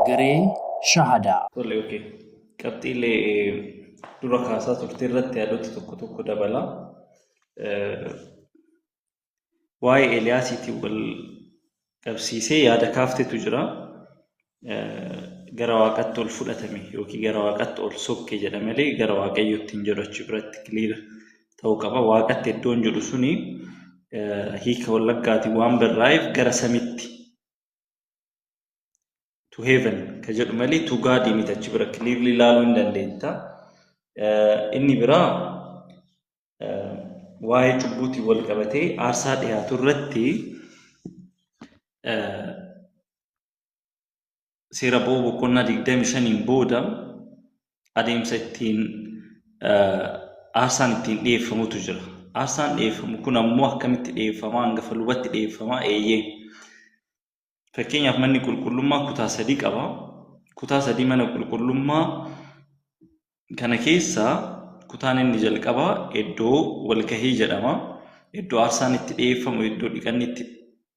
Garee Shahadaa. Tole, okay. Qabxiilee dura kaasaa turte irratti yaadota tokko tokko dabala. Waa'ee Eeliyaasiitiin wal qabsiisee yaada kaaftetu jira. Gara waaqatti ol fudhatame yookiin gara waaqatti ol sokke jedha malee gara waaqayyootti hin jedhu, achi biratti clear ta'uu qaba. Waaqatti iddoon jedhu suni hiika wallaggaatiin waan barraa'eef gara samitti, to heaven ka jedhu malee to God miti, achi bira clearly ilaaluu hin dandeetta. Inni biraa waa'ee cubbuutiin wal qabatee aarsaa dhiyaatu irratti seera ba'uu boqonnaa 25n booda adeemsa ittiin aarsaan ittiin dhiyeeffamutu jira. Aarsaan dhiyeeffamu kun ammoo akkamitti dhiyeeffama? Hangafa lubatti dhiyeeffama? Eeyyee. Fakkeenyaaf, manni qulqullummaa kutaa sadii qaba. Kutaa sadii mana qulqullummaa kana keessa kutaan inni jalqabaa iddoo walgahii jedhama. Iddoo aarsaan itti dhiyeeffamu, iddoo dhiqanni itti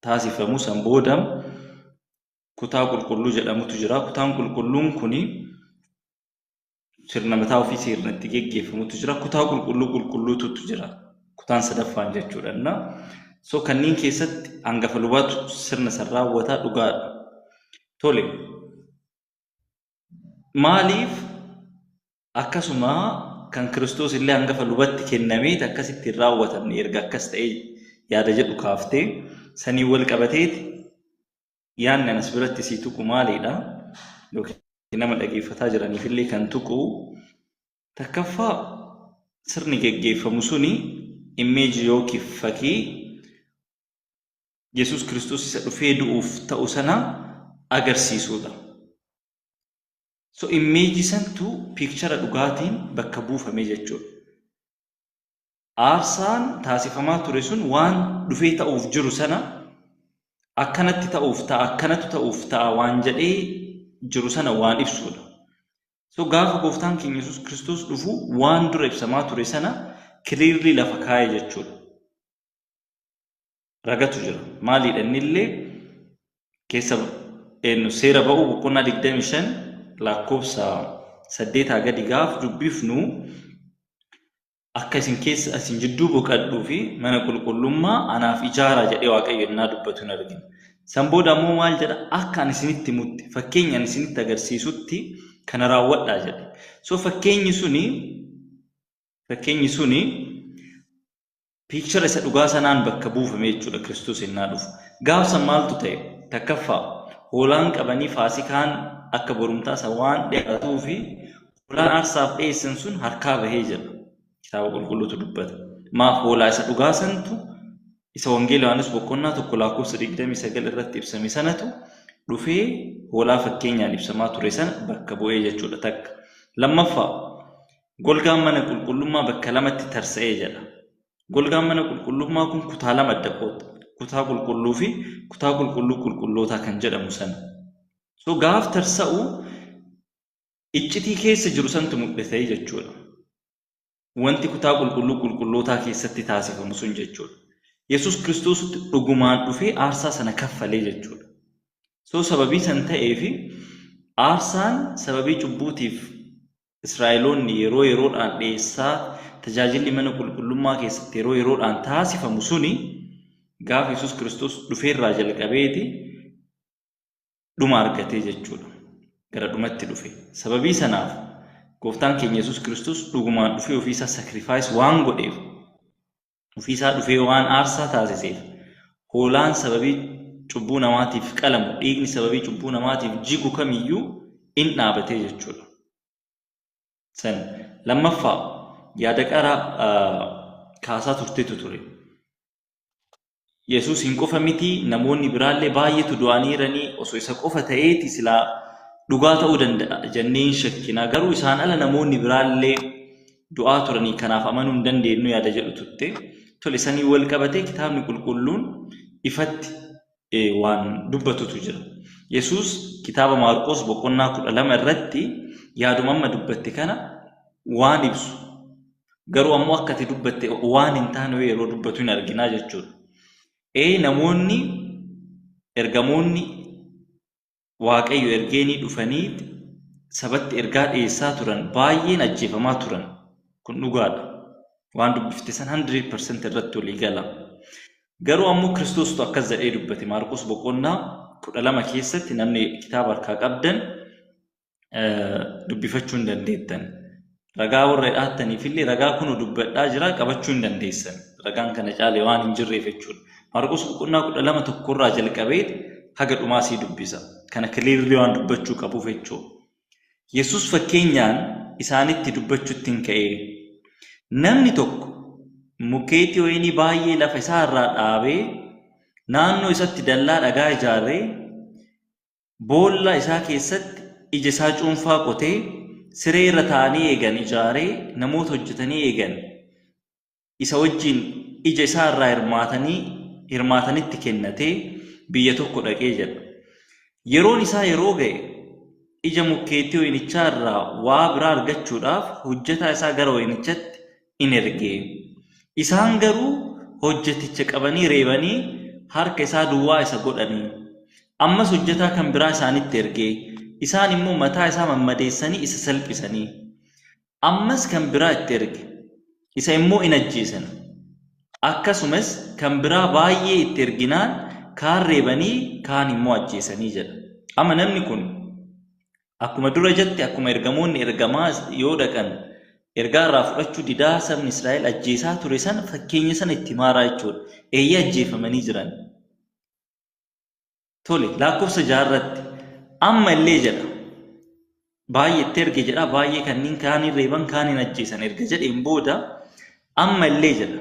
taasifamu. San booda kutaa qulqulluu jedhamutu jira. Kutaan qulqulluun kuni sirna mataa ofii sirna itti geggeeffamutu jira. Kutaa qulqulluu qulqulluutu jira. Kutaan sadaffaan jechuudha. So kanneen keessatti hangafa lubaatu sirna san raawwataa, dhugaadha. Tole. Maaliif akkasuma kan Kiristoos illee hangafa lubatti kennamee akkasitti hin raawwatamne erga akkas ta'ee yaada jedhu kaaftee, sanii wal qabateeti yaadni anas biratti sii tuqu maalidha? Yookiin nama dhageeffataa jiraniif illee kan tuqu, takkaffaa, sirni geggeeffamu suni image yookiin fakkii Yesuus Kiristoos isa dhufee du'uuf ta'u sana agarsiisudha. So image santu picture dhugaatiin bakka buufame jechuudha. Aarsaan taasifamaa ture sun waan dhufee ta'uuf jiru sana, akkanatti ta'uuf ta'a, akkanatu ta'uuf ta'a waan jedhee jiru sana waan ibsudha. So gaafa gooftaan keenya Yesuus Kiristoos dhufu waan dura ibsamaa ture sana clearly lafa kaa'e jechuudha. Ragatu jira. Maaliidha innillee? Keessa seera ba'uu boqonnaa 25 lakkoofsa 8 gadi gaaf dubbifnu, akka isin keessa isin jidduu boqadhuu fi mana qulqullummaa anaaf ijaaraa jedhee Waaqayyo innaa dubbatu hin argina. San booda ammoo maal jedha? Akka ani isinitti himutti, fakkeenya ani isinitti agarsiisutti kana raawwadhaa jedhe. So fakkeenyi suni picture isa dhugaa sanaan bakka buufame jechuudha Kiristoos innaa dhufu. Gaafsan maaltu ta'e? Takkaffaa, hoolaan qabanii faasikaan akka borumtaa isa waan dhiyaatuu fi hoolaan aarsaaf dhiyeessan sun harkaa bahee jira. Kitaaba qulqulluutu dubbata. Maaf? Hoolaa isa dhugaa santu, isa Wangeela Yohaannis boqonnaa 1 lakkoofsa 29 irratti ibsame sanatu dhufee hoolaa fakkeenyaan ibsamaa ture sana bakka bu'ee jechuudha takka. Lammaffaa, golgaan mana qulqullummaa bakka lamatti tarsa'ee jedha. Golgaan mana qulqullummaa kun kutaa lama adda qooda. Kutaa qulqulluu fi kutaa qulqulluu qulqullootaa kan jedhamu sana. So gaaf tarsa'u iccitii keessa jiru santu mul'ate jechuudha. Wanti kutaa qulqulluu qulqullootaa keessatti taasifamu sun jechuudha. Yesuus Kiristoositti dhugumaan dhufee aarsaa sana kaffalee jechuudha. So sababii san ta'eefi aarsaan sababii cubbuutiif Israa'eloonni yeroo yeroodhaan dhiyeessaa, tajaajilli mana qulqullummaa keessatti yeroo yeroodhaan taasifamu suni gaafa Yesuus Kiristoos dhufeerraa jalqabeeti dhuma argatee jechuudha. Gara dhumatti dhufe. Sababii sanaaf gooftaan keenya Yesuus Kiristoos dhugumaan dhufee ofiisaa sacrifice waan godheef, ofiisaa dhufee waan aarsaa taasiseef, hoolaan sababii cubbuu namaatiif qalamu, dhiigni sababii cubbuu namaatiif jigu kamiyyuu in dhaabatee jechuudha. San lammaffaa, yaada qara kaasaa turtetu ture. Yesuus hin qofa miti, namoonni biraallee baay'eetu du'aniiranii, osoo isa qofa ta'eeti silaa dhugaa ta'uu danda'a jennee hin shakkina. Garuu isaan ala namoonni biraallee du'aa turanii, kanaaf amanuu hin dandeenyu yaada jedhu turte. Tole, sanii wal qabatee kitaabni qulqulluun ifatti waan dubbatutu jira. Yesuus kitaaba Maarqos boqonnaa 12 irratti yaaduma amma dubbatte kana waan ibsu, garuu ammoo akka ati dubbatte waan hin taane yeroo dubbatu hin arginaa jechuudha. Namoonni ergamoonni Waaqayyo ergeenii dhufanii sabatti ergaa dhiyeessaa turan baay'een ajjeefamaa turan. Kun dhugaadha. Waan dubbifte san 100% irratti walii gala. Garuu ammoo Kiristoostu akkas jedhee dubbate. Maarqos boqonnaa 12 keessatti namni kitaaba harkaa qabdan dubbifachuu hin dandeettan. Ragaa warra dhaattaniif illee ragaa kun dubbadhaa jira qabachuu hin dandeessan. Ragaan kana caale waan hin jirreef jechuudha. Maarqos boqonnaa 12 tokkorraa jalqabee haga dhumaa sii dubbisa. Kana clearly waan dubbachuu qabuuf jechuudha. Yesuus fakkeenyaan isaanitti dubbachuutti hin ka'ee. Namni tokko mukeetii wayinii baay'ee lafa isaa irraa dhaabee naannoo isatti dallaa dhagaa ijaaree boolla isaa keessatti ija isaa cuunfaa qotee siree irra taa'anii eegan ijaaree namoota hojjetanii eegan isa wajjin ija isaa irraa hirmaatanitti kennatee biyya tokko dhaqee jedha. Yeroon isaa yeroo ga'e ija mukkeetii wayinichaa irraa waa biraa argachuudhaaf hojjetaa isaa gara wayinichatti in erge. Isaan garuu hojjeticha qabanii reebanii harka isaa duwwaa isa godhanii. Ammas hojjetaa kan biraa isaanitti erge. Isaan immoo mataa isaa mammadeessanii isa salphisanii. Ammas kan biraa itti erge. Isa immoo in ajjeesan. Akkasumas kan biraa baay'ee itti erginaan kaan reebanii kaan immoo ajjeesanii jedha. Amma namni kun akkuma dura jette akkuma ergamoonni ergamaa yoo dhaqan ergaa irraa fudhachuu didaa sabni Israa'el ajjeesaa ture sana fakkeenya sana itti maaraa jechuudha. Eeyyee ajjeefamanii jiran. Tole lakkoofsa 6 amma illee jedha. Baay'ee itti erge jedha baay'ee kanneen kaaniin reeban kaaniin ajjeesan erga jedheen booda amma illee jedha.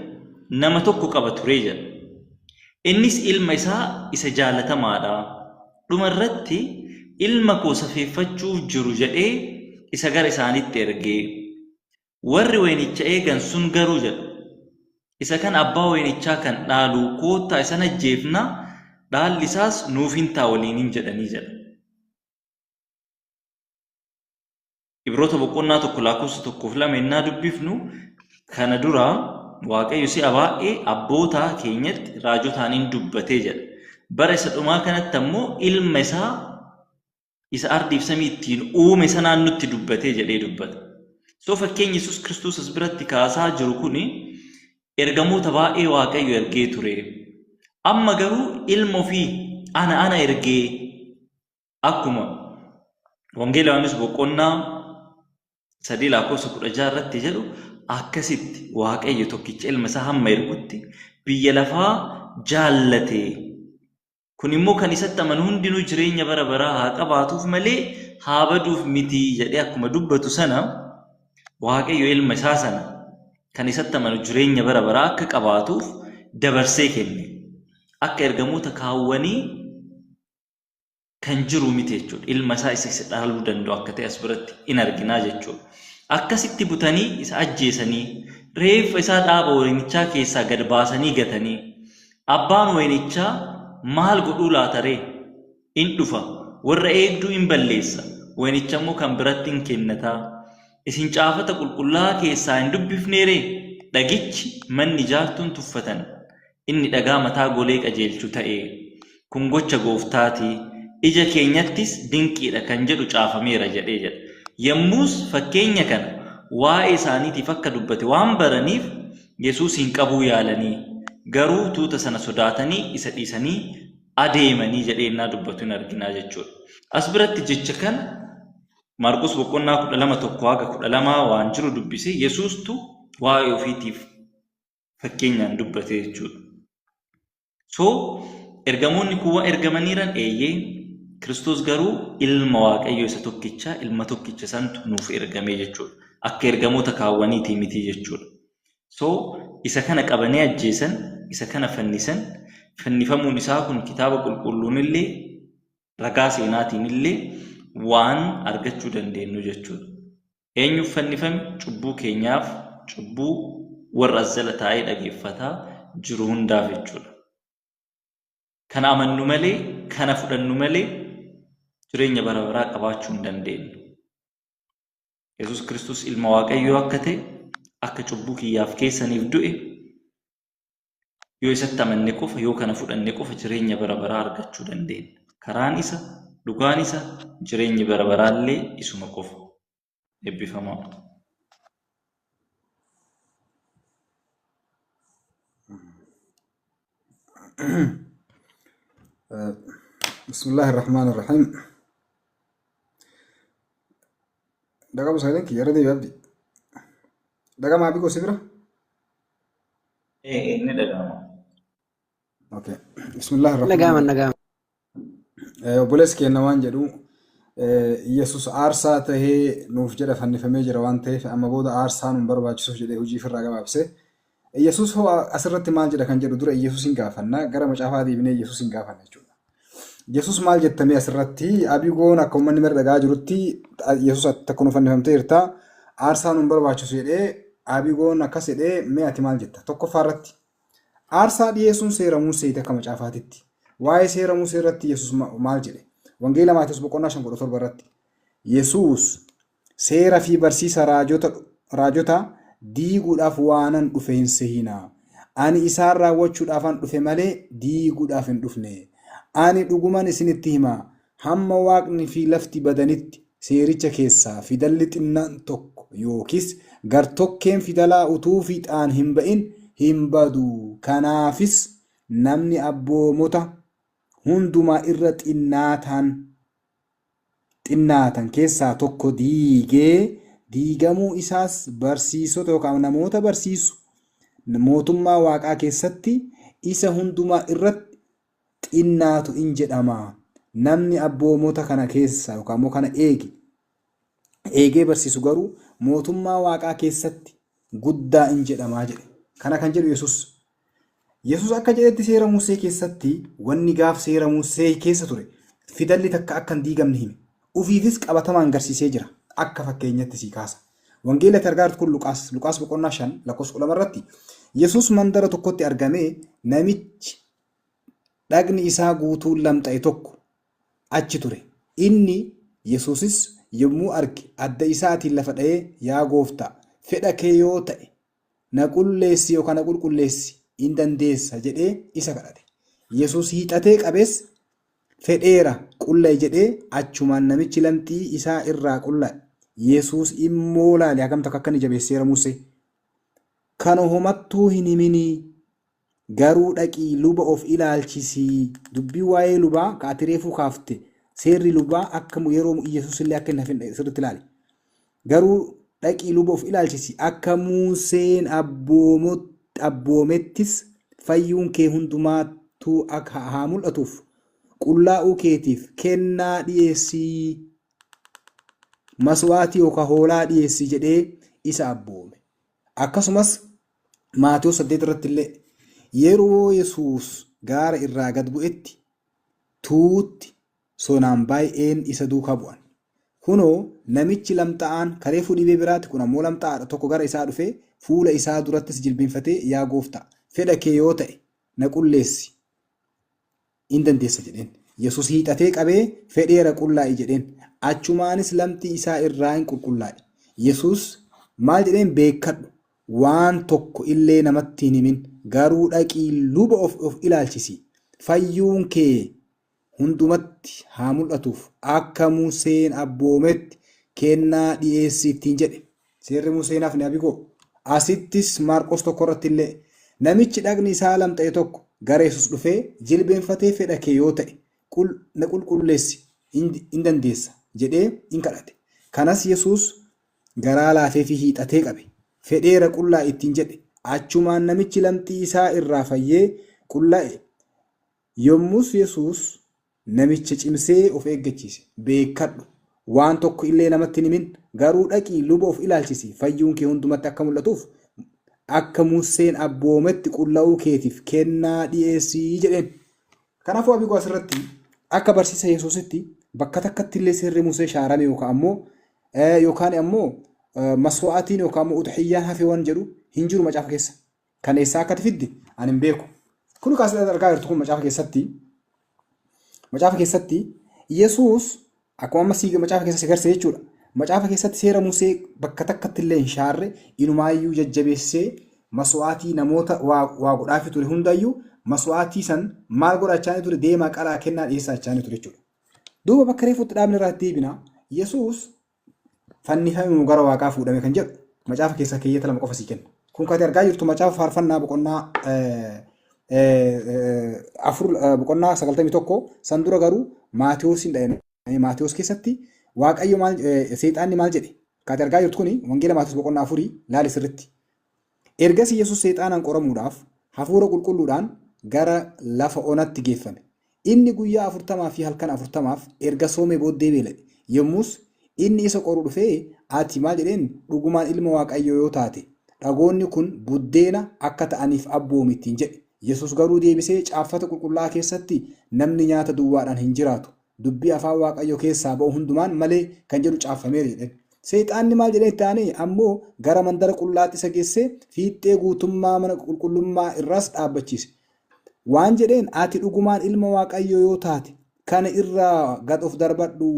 Nama tokko qaba ture jedha. Innis ilma isaa isa jaalatamaadha. Dhuma irratti ilma koo safeeffachuuf jiru jedhee isa gara isaanitti erge. Warri wayinicha eegan sun garuu jedha. Isa kan abbaa wayinichaa kan dhaalu koottaa isan ajjeefna dhaalli isaas nuuf hin ta'a waliin hin jedhanii jedha. Ibroota boqonnaa 1 lakkoofsa 1 fi 2 innaa dubbifnu kana dura Waaqayyo si'a baay'ee abboota keenyatti raajotaan hin dubbatee jedha. Bara isa dhumaa kanatti ammoo ilma isaa isa ardiif samii ittiin uume sanaan nutti dubbatee jedhee dubbata. So fakkeenya Yesuus Kiristoos as biratti kaasaa jiru kuni ergamoota baay'ee Waaqayyo ergee ture. Amma garuu ilma ofii ana ergee akkuma Wangeela Yohaannis boqonnaa 3 lakkoofsa 16 irratti jedhu akkasitti Waaqayyo tokkicha ilma isaa hamma ergutti biyya lafaa jaallate. Kun immoo kan isatti amanu hundinuu jireenya bara baraa haa qabaatuuf malee haa baduuf miti jedhee akkuma dubbatu sana Waaqayyo ilma isaa sana kan isatti amanu jireenya bara baraa akka qabaatuuf dabarsee kenne. Akka ergamoota kaawwanii kan jiru miti jechuudha. Ilma isaa isa isa dhaaluu danda'u akka ta'e as biratti in arginaa jechuudha. Akkasitti butanii isa ajjeesanii reeffa isaa dhaaba wayinichaa keessaa gad baasanii gatanii abbaan wayinichaa maal godhuu laata ree? In dhufa warra eegduu in balleessa wayinicha immoo kan biratti in kennataa. Isin caafata qulqullaa'aa keessaa hin dubbifnee ree? Dhagichi manni ijaartuun tuffatan inni dhagaa mataa golee qajeelchu ta'e. Kun gocha gooftaati. Ija keenyattis dinqiidha kan jedhu caafameera jedhee jedha. Yommus fakkeenya kana waa'ee isaaniitiif akka dubbate waan baraniif Yesuusin qabuu yaalanii garuu tuuta sana sodaatanii isa dhiisanii adeemanii jedhee innaa dubbatu hin arginaa jechuudha. As biratti jecha kana Maarqos boqonnaa 12 1 haga 12 waan jiru dubbise Yesuustu waa'ee ofiitiif fakkeenyaan dubbate jechuudha. So ergamoonni kuwwa ergamaniiran eeyyee Kiristoos garuu ilma Waaqayyoo isa tokkicha ilma tokkicha santu nuuf ergame jechuudha. Akka ergamoota kaawwaniitii miti jechuudha. So isa kana qabanii ajjeesan, isa kana fannisan, fannifamuun isaa kun kitaaba qulqulluun illee ragaa seenaatiin illee waan argachuu dandeenyu jechuudha. Eenyuuf fannifame? Cubbuu keenyaaf, cubbuu warra as jala taa'ee dhageeffataa jiru hundaaf jechuudha. Kana amannu malee, kana fudhannu malee jireenya bara baraa qabaachuu hin dandeenyu. Yesuus Kiristoos ilma Waaqayyoo akka ta'e, akka cubbuu kiyyaaf keessaniif du'e, yoo isatti amanne qofa, yoo kana fudhanne qofa jireenya bara baraa argachuu dandeenya. Karaan isa, Dhugaan isa, jireenyi bara baraallee isuma qofa. Eebbifamaa. Bismillaahi Rahmaani Rahiim. Dhaqabu sagaleen kiyya irra deebi abdi. Dhaqamaa abdi gosi bira. Ee, inni dhaga'ama. Okay. Bismillaahi Rahmaani Dhaga'ama Rahiim. dhaga'ama. Obboleessi keenya waan jedhu Yesus aarsaa tahee nuuf jedha fannifamee jira waan ta'eef amma booda aarsaa nun barbaachisuuf jedhee hojii ofirraa gabaabse. Yesus hoo asirratti maal jedha kan jedhu dura Yesus hin gaafanna gara macaafaa deebinee Yesus hin gaafanna jechuudha. Yesus maal jettamee asirratti abigoon akka uummanni mara dhagaa jirutti Yesus takka nu fannifamtee jirta aarsaa nun barbaachisu jedhee abigoon akkas jedhee mee ati maal jetta tokkoffaa irratti Aarsaa dhiyeessuun seera Museeti akka macaafatitti. Waa'ee seera Musee irratti Yesus maal jedhe? Wangeela Maatewos boqonnaa 5:17 irratti. Yesus seera fi barsiisa raajota diiguudhaaf waanan dhufe hin sehinaa. Ani isaan raawwachuudhaafan dhufe malee diiguudhaaf hin dhufne. Ani dhuguman isinitti hima, hamma waaqni fi lafti badanitti seericha keessaa fidalli xinnaan tokko yookiis gar-tokkeen fidalaa utuu fiixaan hin ba'in hin badu. Kanaafis namni abboomota hundumaa irra xinnaatan keessaa tokko diigee diigamuu isaas barsiisota yookaan namoota barsiisu mootummaa waaqaa keessatti isa hundumaa irratti xinnaatu in jedhama. Namni abboomota kana keessa yookaan immoo kana eege eegee barsiisu garuu mootummaa waaqaa keessatti guddaa in jedhamaa jedhe. Kana kan jedhu Yesus. Yesus akka jedhetti seera Musee keessatti wanni gaaf seera Musee keessa ture fidalli takka akka hin diigamne hime. Ufiifis qabatamaan garsiisee jira. Akka fakkeenyatti sii kaasa. Wangeela ati argaa jirtu kun Luqaas, Luqaas boqonnaa 5 lakkoofsa 12 irratti Yesus mandara tokkotti argamee namichi dhagni isaa guutuun lamxa'e tokko achi ture. Inni, Yesuusis, yommuu arge adda isaatiin lafa dha'ee, Yaa Gooftaa, fedha kee yoo ta'e na qulleessi yookaan na qulqulleessi in dandeessa jedhee isa kadhate. Yesuus hiixatee qabees, Fedheera, qulla'i jedhee achumaan namichi lamxii isaa irraa qulla'e. Yesuus immoo laale hagam takka akka inni jabeesseera Musee. Kana homattuu hin himinii Garuu dhaqii luba of ilaalchisi. Dubbii waa'ee lubaa ka ati reefuu kaafte seerri lubaa akka yeroo Iyyasuus illee akka hin hafin sirriitti ilaali. Garuu dhaqii luba of ilaalchisi akka Museen abboomettis fayyuun kee hundumaattuu akka haa mul'atuuf qullaa'uu keetiif kennaa dhiyeessii maswaatii yookaan hoolaa dhiyeessi jedhee isa abboome. Akkasumas Maatewos 8 irratti illee yeroo Yesuus gaara irraa gad bu'etti tuutti sonaan baay'een isa duukaa bu'an. Kunoo namichi lamxaa'aan kareefuu dhibee biraati kun ammoo lamxaa'aadha tokko gara isaa dhufee fuula isaa durattis jilbeenfatee yaa gooftaa fedha kee yoo ta'e na qulleessi in dandeessa jedheen. Yesuus hiixatee qabee fedheera qullaa'i jedheen. Achumaanis lamxii isaa irraa in qulqullaa'e. Yesuus maal jedheen beekkadhu waan tokko illee namatti hin himin garuu dhaqii luba of of ilaalchisi fayyuun kee hundumatti haa mul'atuuf akka Museen abboometti kennaa dhi'eessi ittiin jedhe. Seerri Musee hin hafne abigoo. Asittis Maarqos tokko irratti illee namichi dhagni isaa lamxa'e tokko gara Yesus dhufee jilbeenfatee fedha kee yoo ta'e na qulqulleessi in dandeessa jedhee in kadhate. Kanas Yesus garaa laafeefii hiixatee qabe. Fedheera qullaa'i ittiin jedhe. Achumaan namichi lamxii isaa irraa fayyee qulla'e. Yommus Yesuus namicha cimsee of eeggachiise, Beekkadhu! Waan tokko illee namatti hin himin, garuu dhaqii luba of ilaalchisi, fayyuun kee hundumatti akka mul'atuuf, akka Museen abboometti qulla'uu keetiif kennaa dhi'eessi jedheen. Kanaafuu Abigo asirratti akka barsiisa Yesuusitti bakka takkatti illee seerri Musee shaarame yookaan ammoo yookaan ammoo maswa'atiin yookaan ammoo udhiyyaan hafe waan jedhu hin jiru macaafa keessa. Kan eessaa akka ati fidde ani hin beeku. Kun kan asirratti argaa jirtu kun macaafa keessatti Yesuus akkuma amma sii macaafa keessa si garsiise jechuudha. Macaafa keessatti seera Musee bakka takkatti illee hin shaarre inumaayyuu jajjabeessee maswaatii namoota waa godhaafii ture hundayyuu maswaatii san maal godhachaa ture deemaa qalaa kennaa dhiyeessaa ture jechuudha. Duuba bakka reefuutti dhaabne irraa deebina. Yesuus fannifame moo gara waaqaa fuudhame kan jedhu macaafa keessaa keeyyata 2 qofa sii kenna. Kun kan ati argaa jirtu macaafa faarfannaa boqonnaa 4 boqonnaa 91 san dura garuu Maatewosiin dha'e. Maatewos keessatti Waaqayyo maal seexaanni maal jedhe? Kan ati argaa jirtu kuni wangeela Maatewos boqonnaa 4 laali sirritti. Ergasii Yesuus seexaanaan qoramuudhaaf hafuura qulqulluudhaan gara lafa onatti geeffame. Inni guyyaa 40 fi halkan 40f erga soomee booddee beela'e. Yommus inni isa qoru dhufee, Ati maal jedheen, dhugumaan ilma Waaqayyoo yoo taate, dhagoonni kun buddeena akka ta'aniif abboomi ittiin jedhe. Yesuus garuu deebisee, Caaffata qulqullaa'aa keessatti, Namni nyaata duwwaadhaan hin jiraatu, dubbii afaan Waaqayyoo keessaa ba'u hundumaan malee kan jedhu caaffameera jedheen. Seexaanni maal jedhee itti aanee ammoo gara mandara qullaatti isa geessee fiixee guutummaa mana qulqullummaa irraas dhaabbachiise. Waan jedheen ati dhugumaan ilma Waaqayyoo yoo taate kana irraa gad of darbadhu.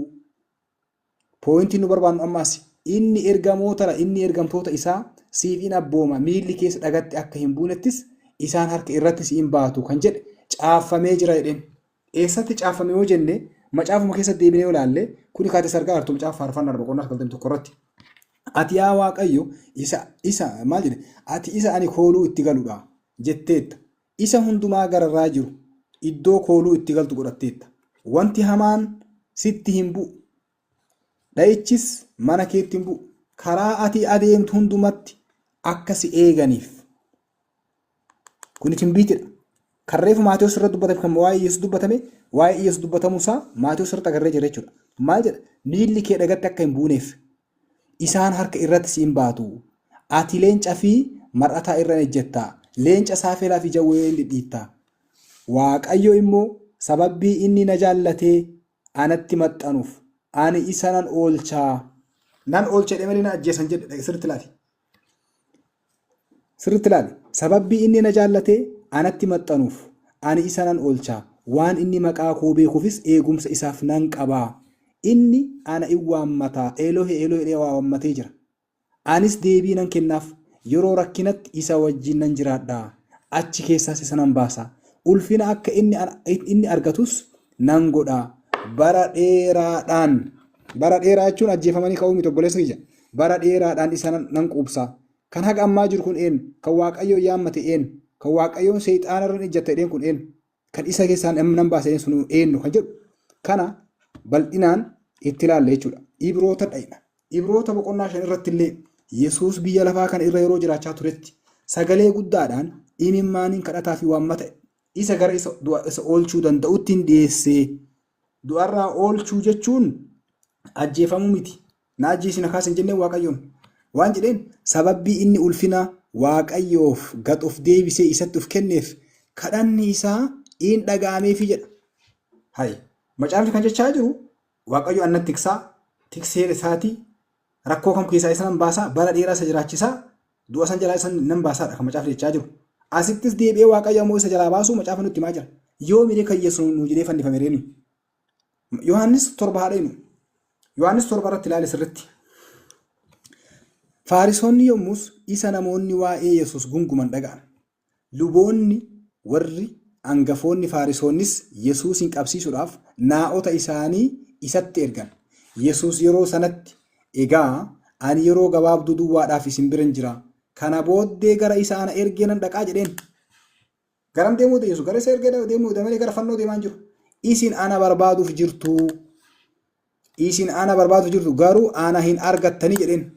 Pooyintiin nu barbaannu ammaas inni ergamoota inni ergamtoota isaa siif in abbooma miilli keessa dhagatti akka hin buunettis isaan harka irratti si in baatu kan jedhe caaffamee jira jedheen. Eessatti caaffame yoo jenne macaafuma keessa deebinee yoo ilaalle kuni kaatee argaa jirtu macaafa faarfannaa boqonnaa 91 irratti. Ati yaa Waaqayyo isa isa maal jedhe ati isa ani kooluu itti galudha jetteetta. Isa hundumaa gararraa jiru iddoo kooluu itti galtu godhatteetta. Wanti hamaan sitti hin bu'u. Dha'ichis mana keetti hin bu'u. Karaa ati adeemtu hundumatti akka si eeganiif. Kuni timbiitidha. Kan reefu Maatewos irratti dubbatame kan waa'ee Yesuus dubbatame waa'ee Yesuus dubbatamuu isaa Maatewos irratti agarree jira jechuudha. Maal jedha? Miilli kee dhagatti akka hin buuneef isaan harka irratti si hin baatu. Ati leenca fi mar'ataa irra hin ejjetta. Leenca saafelaa fi jawwee hin dhidhiitta. Waaqayyo immoo sababbii inni na jaallatee anatti maxxanuuf ani isa nan oolchaa. Nan oolcha jedhee malee na ajjeesan jedhe sirriitti ilaali. Sirriitti ilaali. Sababbii inni na jaallatee anatti maxxanuuf ani isa nan oolcha. Waan inni maqaa koo beekuufis eegumsa isaaf nan qaba. Inni ana in waammata. Eelohee Eelohee jedhee waammatee jira. Anis deebii nan kennaaf. Yeroo rakkinatti isa wajjin nan jiraadha. Achi keessaas isa nan baasa. Ulfina akka inni, inni argatus nan godha. Bara dheeraadhaan bara dheeraa jechuun ajjeefamanii ka'uu miti obboleessa kiyya. Bara dheeraadhaan isa nan quubsa. Kan haga ammaa jiru kun eenyu? Kan Waaqayyoon yaammate eenyu? Kan Waaqayyoon seexaana irra ejjatta jedheen kun eenyu? Kan isa keessaan nan baasa jedheen sun eenyu? Kan jedhu kana bal'inaan itti ilaalla jechuudha. Ibroota dhayna. Ibroota boqonnaa 5 irratti illee Yesuus biyya lafaa kana irra yeroo jiraachaa turetti sagalee guddaadhaan imimmaaniin kadhataa fi waammata isa gara isa du'a isa oolchuu danda'utti hin dhiyeessee. Du'arraa oolchuu jechuun ajjeefamuu miti. Na ajjeesi na kaasi hin jenneen Waaqayyoon. Waan jedheen sababbii inni ulfina Waaqayyoof gad of deebisee isatti of kenneef kadhanni isaa in dhaga'ameefi jedha. Hay macaafni kan jechaa jiru Waaqayyo annan tiksaa tiksee isaatii rakkoo kam keessaa isa nan baasaa bara dheeraa isa jiraachisaa du'a san jalaa isa nan baasaadha kan macaafni jechaa jiru. Asittis deebi'ee Waaqayyo ammoo isa jalaa baasuu macaafa nutti himaa jira. Yoo miree kan Yesuus nu jedhee fannifame reenu. Yohaannis 7 haa dhaynu. Yohaannis 7 irratti ilaali sirritti. Faarisoonni yommus isa namoonni waa'ee Yesuus gunguman dhaga'an. Luboonni warri angafoonni Faarisoonnis Yesuusin qabsiisuudhaaf naa'ota isaanii isatti ergan. Yesuus yeroo sanatti, Egaa ani yeroo gabaabduu duwwaadhaaf isin biran jira, kana booddee gara isa ana ergee nan dhaqaa jedheen. Garam deemuu Yesuus? Gara isa ergee deemuu malee gara fannoo deemaa hin jiru. Isin ana barbaaduuf jirtu. Isin ana barbaaduuf jirtu garuu ana hin argattanii jedheen.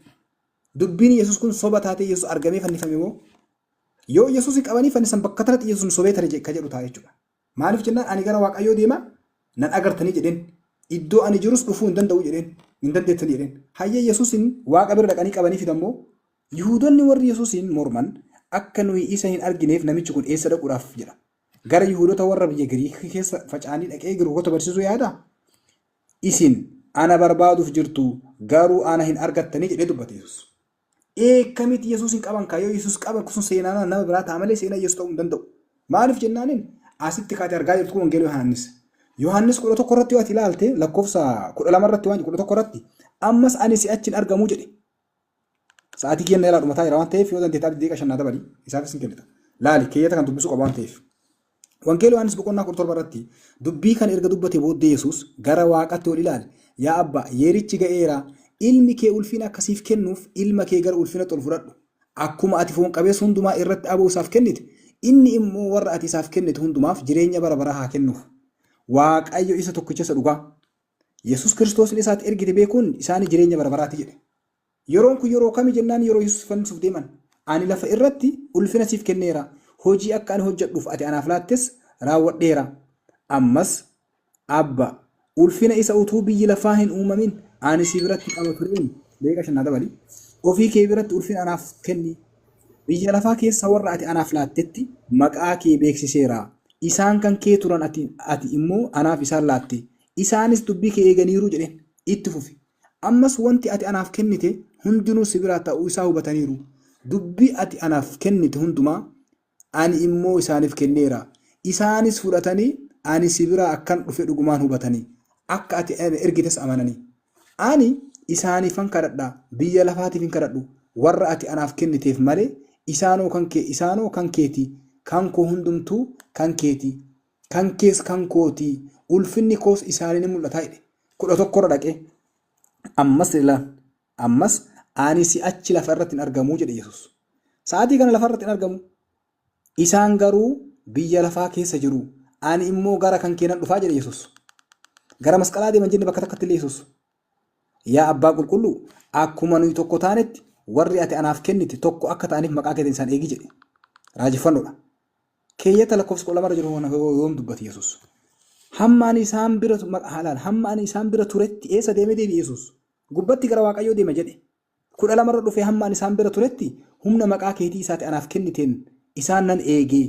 Dubbiin Yesuus kun soba taatee Yesuus argamee fannifame moo? Yoo Yesuusin qabanii fannisan bakka tanatti Yesuus sobee tare ka jedhu ta'a jechuudha. Maaliif jennaan ani gara Waaqayyoo deema nan agartanii jedheen. Iddoo ani jirus dhufuu hin danda'u jedheen. Hin dandeettanii jedheen. Hayyee Yesuusin Waaqa bira dhaqanii qabanii fidan moo? Yihuudonni warri Yesuusin morman akka nuyi isa hin argineef namichi kun eessa dhaquudhaaf jedha. Gara Yihuudota warra biyya Giriikii keessa faca'anii dhaqee Giriikota barsiisuu yaada? Isin ana barbaaduuf jirtu garuu ana hin argattanii jedhee dubbate Yesuus. Eekkamitti Yesuus hin qaban kaa yoo Yesuus qaban sun seenaa nama biraa ta'a malee seenaa Yesuus ta'uu hin danda'u. Maaliif jennaaniin asitti kaate argaa jirtu kun wangeela Yohaannis. Yohaannis 11 irratti yoo ati ilaalte lakkoofsa 12 irratti waan 11 irratti ammas ani si'achi hin argamu jedhe. Sa'aatii kenna ilaa dhumataa jira waan ta'eef yoo dandeette abdii daqiiqaa 5 naa dabali isaafis hin kennita. Laali keeyyata kan dubbisuu qaba waan ta'eef. Wangeela Yohaannis boqonnaa 17 irratti dubbii kana erga dubbate booddee Yesuus gara Waaqatti ol ilaale. Yaa Abbaa, yerichi ga'eera. Ilmi kee ulfina akka siif kennuuf ilma kee gara ulfinatti ol fudhadhu. Akkuma ati foon qabeessa hundumaa irratti aboo isaaf kennite, inni immoo warra ati isaaf kennite hundumaaf jireenya bara baraa haa kennuuf. Waaqayyo isa tokkicha isa dhugaa, Yesuus Kiristoosin isa ati ergite beekuun isaanii jireenya bara baraati jedhe. Yeroon kun yeroo kami jennaan yeroo Yesuus fannisuuf deeman. Ani lafa irratti ulfina siif kenneera, hojii akka ani hojjedhuuf ati anaaf laattes raawwadheera. Ammas Abba, ulfina isa utuu biyyi lafaa hin uumamin ani si biratti qaba tureen, daqiiqaa 5 naa dabali, ofii kee biratti ulfina anaaf kenni. Biyya lafaa keessa warra ati anaaf laattetti maqaa kee beeksiseera. Isaan kan kee turan ati immoo anaaf isaan laatte. Isaanis dubbii kee eeganiiru jedheen. Itti fufi. Ammas wanti ati anaaf kennite hundinuu si biraa ta'uu isaa hubataniiru. Dubbii ati anaaf kennite hundumaa ani immoo isaaniif kenneera. Isaanis fudhatanii ani si biraa akkan dhufe dhugumaan hubatanii, akka ati ana ergites amananii. Ani isaaniifan kadhadha, biyya lafaatiif hin kadhadhu, warra ati anaaf kenniteef malee, isaanoo kan kee, isaanoo kan keeti, kan koo hundumtuu kan keeti, kan kees kan kooti, ulfinni koos isaanii ni mul'ata jedhe. 11 irra dhaqee ammas ilaal, ammas ani si'achi lafa irratti hin argamu jedhe Yesuus. Sa'aatii kana lafa irratti hin argamu. Isaan garuu biyya lafaa keessa jiru. Ani immoo gara kan kee nan dhufaa jedhe Yesuus. Gara masqalaa deeman jenne bakka takkatti illee Yesuus. Yaa Abbaa qulqulluu, akkuma nuyi tokko taanetti warri ati anaaf kennite tokko akka ta'aniif maqaa keetiin isaan eegi jedhe. Raajeffannoodha. Keeyyata lakkoofsa 12 irra jiru kana yoom dubbate Yesuus? Hamma ani isaan bira haalaan hamma ani isaan bira turetti eessa deemee deebi'e Yesuus? Gubbatti gara Waaqayyoo deema jedhe. 12 irra dhufee hamma ani isaan bira turetti humna maqaa keetii isaati anaaf kenniteen isaan nan eegee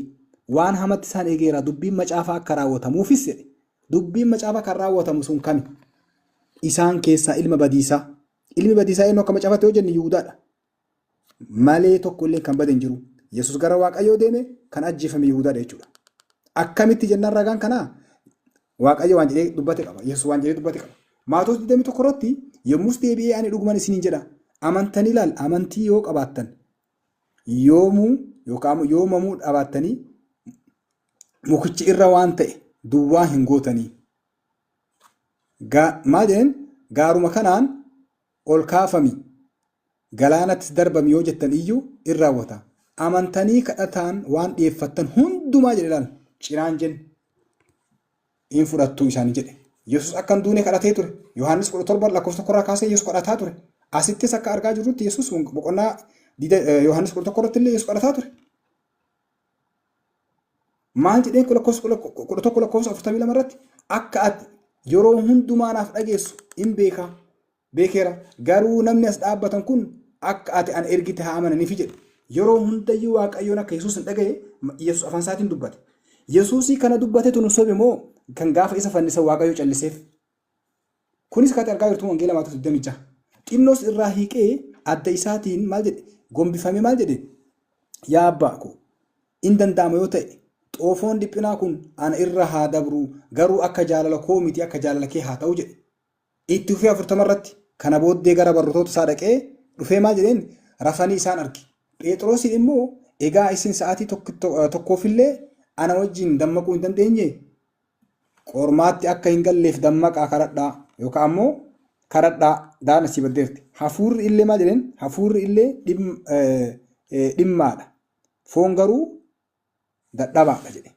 waan hamatti isaan eegeera dubbiin macaafaa akka raawwatamuufis jedhe. Dubbiin macaafaa kan raawwatamu sun kami? Isaan keessaa ilma badiisaa. Ilmi badiisaa eenyu akka macaafaatti yoo jenne Yihuudaadha. Malee tokko illee kan bade hin jiru. Yesus gara Waaqayyoo deeme kan ajjeefame Yihuudaadha jechuudha. Akkamitti jennaan ragaan kanaa Waaqayyo waan jedhee dubbate qaba. Yesus waan jedhee dubbate qaba. Maatoos 21 irratti yommus deebi'ee ani dhuguman isiniin jedha amantanii laal amantii yoo qabaattan yoomuu yookaan yoomamuu dhabaattanii mukichi irra waan ta'e duwwaa hin gootanii. Maal jedheen gaaruma kanaan ol kaafami galaanattis darbami yoo jettan iyyuu in raawwata. Amantanii kadhataan waan dhi'eeffattan hundumaa jedhe laal cinaan jenne in fudhattuu isaanii jedhe. Yesus akka hin duune kadhatee ture. Yohaannis 17 lakkoofsa tokkorraa kaasee Yesus kadhataa ture. Asittis akka argaa jirrutti Yesus boqonnaa Yohaannis 11 irratti illee Yesus kadhataa ture. Maal jedheen lakkoofsa 11 lakkoofsa 42 irratti akka ati yeroo hundumaa naaf dhageessu in beekaa. Beekeera. Garuu namni as dhaabbatan kun akka ati ana ergite haa amananiifi jedhe. Yeroo hundayyuu Waaqayyoon akka Yesuus hin dhagaye Yesuus afaan isaatiin dubbate. Yesuusii kana dubbatetu nu sobe moo kan gaafa isa fannisan Waaqayyo calliseef? Kunis kan argaa jirtu Wangeela Maatewos 26. Xinnoos irraa hiiqee adda isaatiin maal jedhe? Gombifamee maal jedhe? Yaa abbaa koo in danda'ama yoo ta'e xoofoon dhiphinaa kun ana irra haa dabru garuu akka jaalala koo miti akka jaalala kee haa ta'u jedhe. Itti fufee 40 irratti kana booddee gara bartoota isaa dhaqee dhufee maal jedheen rafanii isaan arge. Phexrosiin immoo egaa isin sa'aatii tokkoofillee ana wajjin dammaquu hin dandeenye? Qormaatti akka hin galleef dammaqaa kadhadhaa yookaan ammoo kadhadhaa daana sii baddeerti. Hafuurri illee maal jedheen? Hafuurri illee dhimmaadha. Foon garuu dadhabaadha jedhe.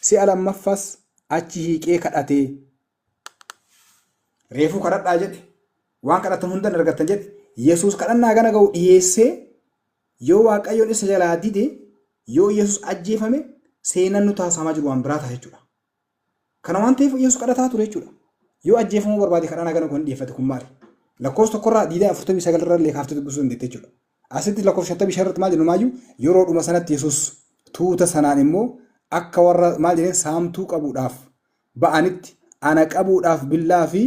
Si'a lammaffaas achi hiiqee kadhatee reefuu kadhadhaa jedhe. Waan kadhatan hundan argattan jedhe. Yesuus kadhannaa gana ga'u dhiyeessee yoo Waaqayyoon isa jalaa dide yoo Yesuus ajjeefame seenan nu taasifamaa jiru waan biraa ta'a jechuudha. Kana waan ta'eef Yesuus kadhataa ture jechuudha. Yoo ajjeefamuu barbaade kadhannaa gana kun dhiyeeffate kun maali? Lakkoofsa tokkorraa diidaa 49 irra illee kaaftee dubbisuu dandeette jechuudha. Asitti lakkoofsa 55 irratti maal jennu maayyuu yeroo dhuma sanatti Yesuus tuuta sanaan immoo akka warra maal jedheen saamtuu qabuudhaaf ba'anitti ana qabuudhaaf billaa fi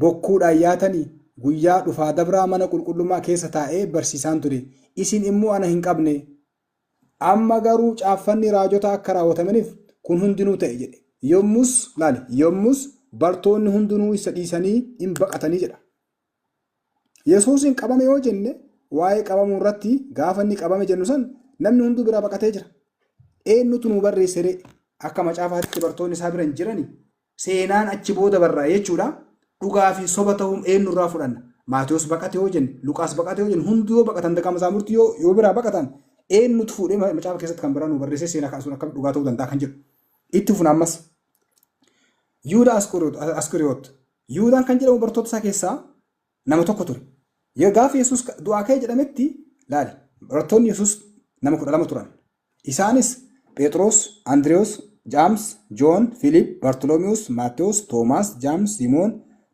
bokkuudhaan yaatanii guyyaa dhufaa dabraa mana qulqullummaa keessa taa'ee barsiisaan ture. Isin immoo ana hin qabne. Amma garuu caaffanni raajota akka raawwatamaniif kun hundinuu ta'e jedhe. Yommus laali yommus bartoonni hundinuu isa dhiisanii in baqatanii jedha. Yesuusiin qabame yoo jenne waa'ee qabamuu irratti gaafa inni qabame jennu san namni hunduu biraa baqatee jira. Eenyutu nuu barreesse ree? Akka macaafaatti bartoonni isaa bira hin jirani. Seenaan achi booda barraa'e jechuudha. Dhugaa fi soba ta'uun eenyurraa fudhanna? Maatiyos baqate yoo jenne, Luqaas baqate yoo jenne, hundi yoo baqatan, daqa mazaamurtii yoo biraa baqatan, eenyutu fuudhee macaafa keessatti kan biraa nu barreessee seenaa kan sun akkamitti dhugaa ta'uu danda'a kan jedhu. Itti fufna ammas. Yihudaa Askoriyoot. Yihudaan kan jedhamu bartoota isaa keessaa nama tokko ture. Gaafa Yesuus du'aa ka'e jedhametti laali. Barattoonni Yesuus nama 12 turan. Isaanis Phexros, Andrews, James, John, Philip, Bartolomeus, Maatewos, Toomaas, James, Simoon,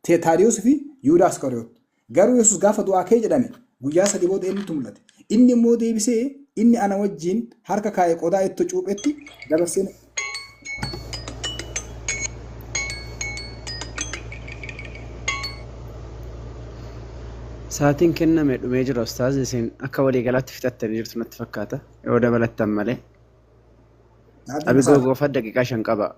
Taadiyoos fi Yihudaa Askariyoot. Garuu Yesuus gaafa du'aa ka'e jedhame guyyaa 3 booda eenyutu mul'ate? Inni immoo deebisee inni ana wajjin harka kaa'e qodaa ittoo cuuphetti dabarsee. Sa'aatiin kenname dhumee jira ustaaz, isin akka waliigalaatti fixattanii jirtu natti fakkaata yoo dabalattan malee. Abigoo goofa daqiiqaa 5 qaba.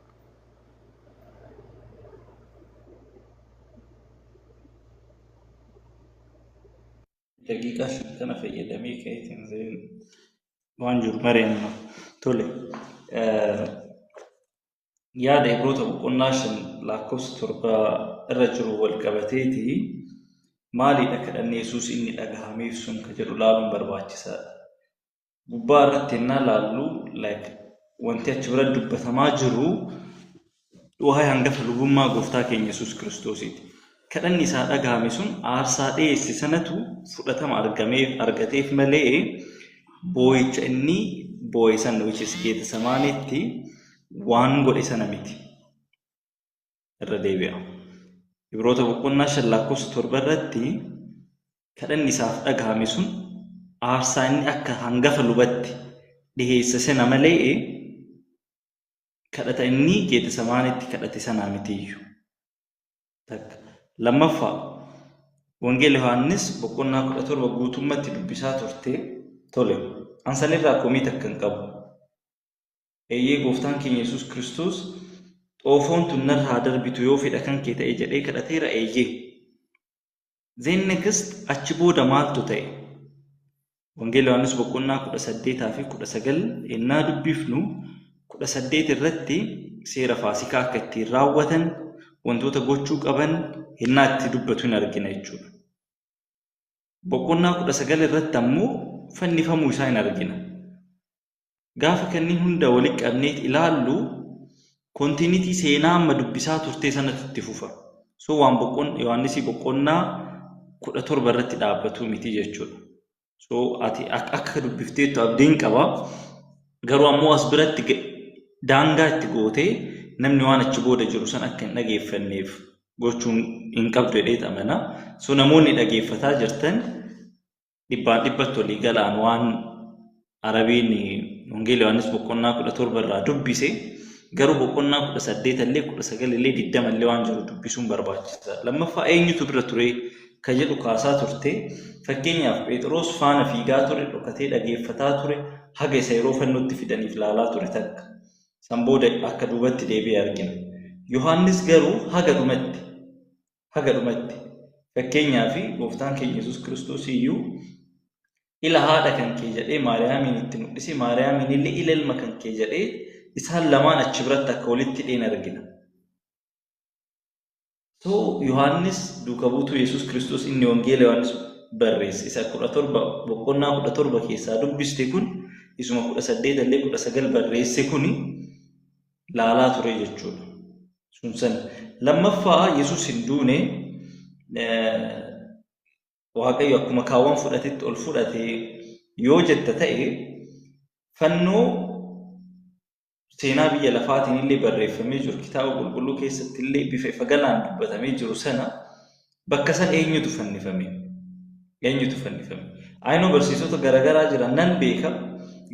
Daqiiqaa 5 kana fayyadamee ka'eetiin waan jiru mari'anna. Tole. Yaada Ibroota boqonnaa 5 lakkoofsa 7 irra jiru wal qabateeti maalidha kadhanni Yesuus inni dhagahameef sun ka jedhu laaluun barbaachisaadha. Gubbaa irratti ennaa laallu, like, wanti achi bira dubbatamaa jiru waa'ee hangafa lubummaa gooftaa keenya Yesuus Kiristoosiiti. Kadhanni isaa dhagahame sun aarsaa dhiyeesse sanatu fudhatama argameef argateef malee boo'icha inni boo'e sana, which is Geetesemaanitti waan godhe sana miti. Irra deebi'a. Ibroota boqonnaa 5 lakkoofsa 7 irratti kadhanni isaaf dhagahame sun aarsaa inni akka hangafa lubatti dhiheesse sana malee kadhata inni Geetesemaanitti kadhate sanaa mitiyyu. Takka. Lammaffaa, Wangeela Yohaannis boqonnaa 17 guutummatti dubbisaa turte. Tole. An sanirraa komii takka hin qabu. Eeyyee, gooftaan keenya Yesuus Kiristoos xoofoon tun narraa darbitu yoo fedha kan kee ta'e jedhee kadhateera, eeyyee. Then next, achi booda maaltu ta'e? Wangeela Yohaannis boqonnaa 18 fi 19 ennaa dubbifnu, 18 irratti seera Faasikaa akka ittiin raawwatan wantoota gochuu qaban ennaa itti dubbatu hin argina jechuudha. Boqonnaa 19 irratti ammoo fannifamuu isaa hin argina. Gaafa kanneen hunda walitti qabneet ilaallu, continuity seenaa amma dubbisaa turtee sanatu itti fufa. So waan boqon Yohaannisii boqonnaa 17 irratti dhaabbatu miti jechuudha. So ati akka dubbifteettu abdiin qaba. Garuu ammoo as biratti daangaa itti gootee namni waan achi booda jiru san akka hin dhageeffanneef gochuun hin qabdu jedhee amana. So namoonni dhageeffataa jirtan dhibbaan dhibbatti walii galaan waan Arabiin Wangeela Yohaannis boqonnaa 17 irraa dubbise, garuu boqonnaa 18 illee, 19 illee, 20 illee waan jiru dubbisuun barbaachisaadha. Lammaffaa, eenyutu bira ture ka jedhu kaasaa turte. Fakkeenyaaf, Phexros faana fiigaa ture, dhokatee dhageeffataa ture, haga isa yeroo fannootti fidaniif laalaa ture takka. San booda akka duubatti deebi'e argina. Yohaannis garuu haga dhumatti, haga dhumatti. Fakkeenyaaf, gooftaan keenya Yesuus Kiristoos iyyuu ila haadha kan kee jedhee Maariyaamiin itti mul'ise, Maariyaamiin illee ila ilma kan kee jedhee isaan lamaan achi biratti akka walitti hidheen argina. So Yohaannis duuka buutuu Yesuus Kiristoos inni Wangeela Yohaannis barreesse isa 17 boqonnaa 17 keessaa dubbiste kun isuma 18 illee 19 barreesse kuni laalaa ture jechuudha. Sun san. Lammaffaa, Yesuus hin duune, Waaqayyo akkuma kaawwan fudhatetti ol fudhate yoo jetta ta'e, fannoo seenaa biyya lafaatiin illee barreeffamee jiru, kitaaba qulqulluu keessatti illee bifa ifa galaan dubbatamee jiru sana, bakka san eenyutu fannifame? Eenyutu fannifame? Ayinoo barsiisota garaagaraa jiran nan beeka,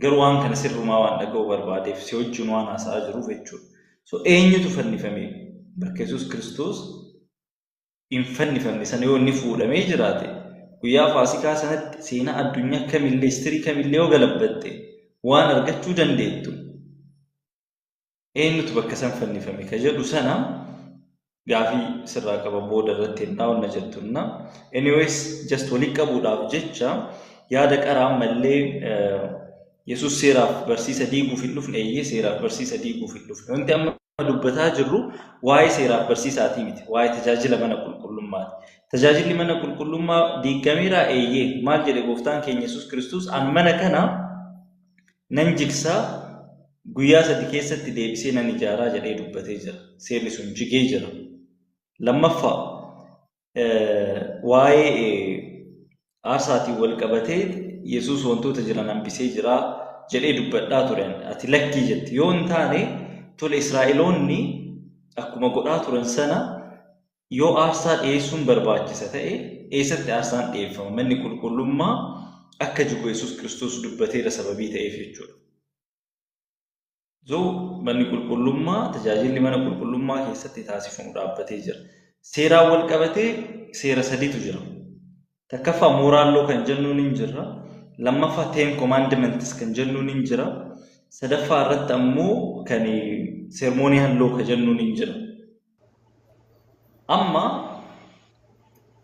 garuu waan kana sirrumaa waan dhaga'uu barbaadeef si wajjin waan haasa'aa jiruuf jechuudha. So eenyutu fannifame? Bakka Yesuus Kiristoos hin fannifamne sana yoo inni fuudhamee jiraate, guyyaa Faasikaa sanatti seenaa addunyaa kamillee, history kamillee yoo galabbatte waan argachuu dandeettu, eenyutu bakka san fannifame ka jedhu sana gaafii sirraa qaba booda irratti ennaa onna jettunna. Anyways, just walitti qabuudhaaf jecha yaada qara ammallee Yesuus seeraaf barsiisa diiguuf hin dhufne, eeyyee seeraaf barsiisa diiguuf hin dhufne. Wanti amma dubbataa jirru waa'ee seeraaf barsiisaatii miti, waa'ee tajaajila mana qulqullummaati. Tajaajilli mana qulqullummaa diigameeraa? Eeyyee. Maal jedhe gooftaan keenya Yesuus Kiristoos? An mana kana nan jigsaa, guyyaa 3 keessatti deebisee nan ijaaraa jedhee dubbatee jira. Seerri sun jigee jira. Lammaffaa, waa'ee aarsaatiin wal qabatee Yesuus wantoota jiran hambisee jira jedhee dubbadhaa ture. Ati lakkii jetti. Yoo hin taane tole, Israa'eloonni akkuma godhaa turan sana yoo aarsaa dhiyeessuun barbaachisa ta'e eessatti aarsaan dhiyeeffama? Manni qulqullummaa akka jigu Yesuus Kiristoos dubbateera sababii ta'eef jechuudha. So manni qulqullummaa, tajaajilli mana qulqullummaa keessatti taasifamu dhaabbatee jira. Seeraan wal qabatee seera sadiitu jira. Takkaffaa moral law kan jennuun hin jirra. Lammaffaa ten commandments kan jennuun hin jira. Sadaffaa irratti ammoo kan ceremonial law kan jennuun hin jira. Amma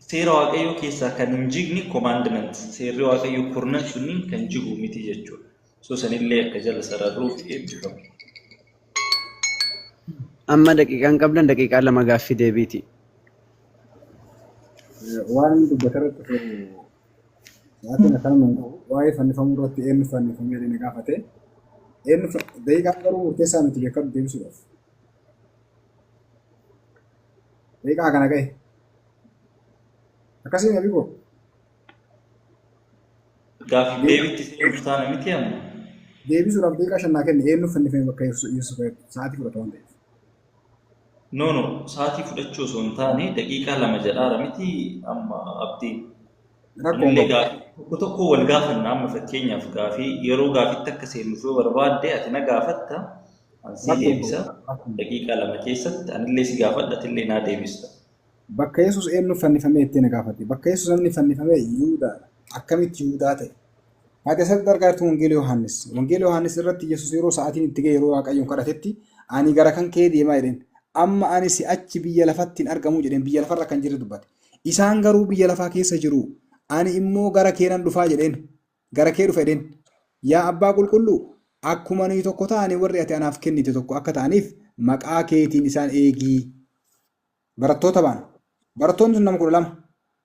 seera Waaqayyoo keessaa kan hin jigne commandment, seerri Waaqayyoo kurnan sunniin kan jigu miti jechuudha. So sanillee akka jala sararruuf eebbifamu. Amma daqiiqaan qabdan daqiiqaa 2 gaaffii deebiiti. Waan inni dubbate irratti sa'aatiin akkanuma hin qabu. Waa'ee fannifamuu irratti eenyu fannifamee jedhee na gaafate. Eenyu daqiiqaan garuu murteessaa miti beekadhu deebisuudhaaf. Daqiiqaa kana gahe. Akkasii na bikoo. Gaaffii deebiitti seenuuf taana miti amma. Deebisuudhaaf daqiiqaa 5 naa kenne, eenyu fannifame bakka Yesuus sa'aatii fudhata waan ta'eef. No, no, sa'aatii fudhachuu osoo hin taane daqiiqaa 2 jedhaara miti amma abdiin. Rakkoon Anillee qabu. Gaafii tokko tokko wal gaafanna. Amma fakkeenyaaf gaafii yeroo gaafitti akka seennuuf yoo barbaadde ati na gaafatta, an sii Rakkoon qabu. deebisa. Rakkoon qabu. Daqiiqaa 2 keessatti anillee si gaafadha, atillee naa deebista. Bakka Yesuus eenyu fannifamee jettee na gaafate. Bakka Yesuus namni fannifame Yihuudaadha. Akkamitti Yihuudaa ta'e? Ati asirratti argaa jirtu Wangeela Yohaannis. Wangeela Yohaannis irratti Yesuus yeroo sa'aatiin itti ga'e, yeroo Waaqayyoon kadhatetti, ani gara kan kee deemaa jedheen. Amma ani si'achi biyya lafatti hin argamu jedheen, biyya lafarra kan jirre dubbate. Isaan garuu biyya lafaa keessa jiru. Ani immoo gara kee nan dhufaa jedheen. Gara kee dhufa jedheen. Yaa Abbaa qulqulluu, akkuma nuyi tokko taane warri ati anaaf kennite tokko akka ta'aniif maqaa keetiin isaan eegii. Barattoota baana. Barattoonni sun nama 12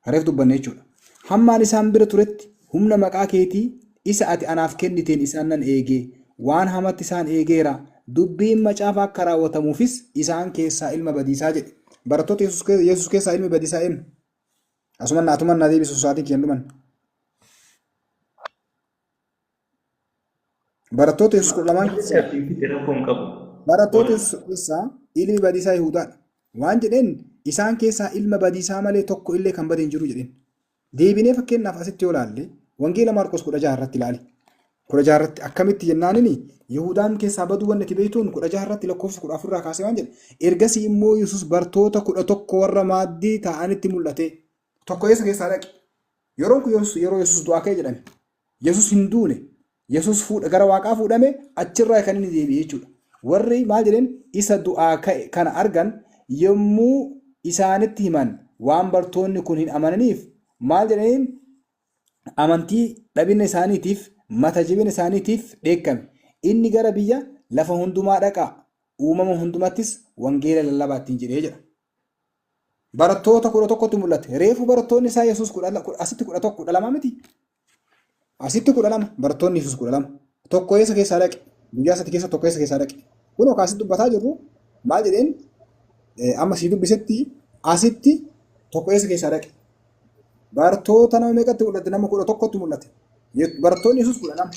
reef dubbanne jechuudha. Hamma ani isaan bira turetti humna maqaa keetii isa ati anaaf kenniteen isaan nan eege, waan hamatti isaan eegeera, dubbiin macaafa akka raawwatamuufis isaan keessaa ilma badiisaa jedhe. Barattoota Yesuus keessaa ilmi badiisaa eenyu? Asuman atuman na deebisu, sa'aatiin kiyyan dhuman. Barattoota Yesuus 12n keessaa Rakkoo hin qabu. Barattoota Yesuus keessaa ilmi badiisaa Yihuudaadha. Waan jedheen, isaan keessaa ilma badiisaa malee tokko illee kan bade hin jiru jedheen. Deebinee fakkeenyaaf asitti yoo ilaalle Wangeela Maarqos 16 irratti ilaali. 16 irratti akkamitti jennaanini Yihudaan keessaa baduu wanni ati beektuun 16 irratti lakkoofsa 14 irraa kaasee waan jedhe. Ergasii immoo Yesuus bartoota 11 warra maaddii taa'anitti mul'ate. Tokko eessa keessaa dhaqe? Yeroon kun yeroo Yesuus du'aa ka'e jedhame. Yesuus hin duune. Yesuus fuudha gara waaqaa fuudhame, achirraa kan inni deebi'e jechuudha. Warri maal jedheen isa du'aa ka'e kana argan yommuu isaanitti himan waan bartoonni kun hin amananiif maal jedhaniin? Amantii dhabina isaaniitiif, mata jabina isaaniitiif dheekkame. Inni gara biyya lafa hundumaa dhaqaa, uumama hundumattis wangeela lallabaa ittiin jedhee jedha. Barattoota 11tti mul'ate. Reefu barattoonni isaa Yesuus asitti 11, 12 miti. Asitti 12, barattoonni Yesuus 12. Tokko eessa keessaa dhaqe? Guyyaa sadi keessa tokko eessa keessaa dhaqe? Kunoo kaasitti dubbataa jirru maal jedheen amma sii dubbisetti asitti tokko eessa keessaa dhaqe? Barattoota nama meeqatti mul'ate? Nama 11tti mul'ate. Barattoonni Yesuus 12.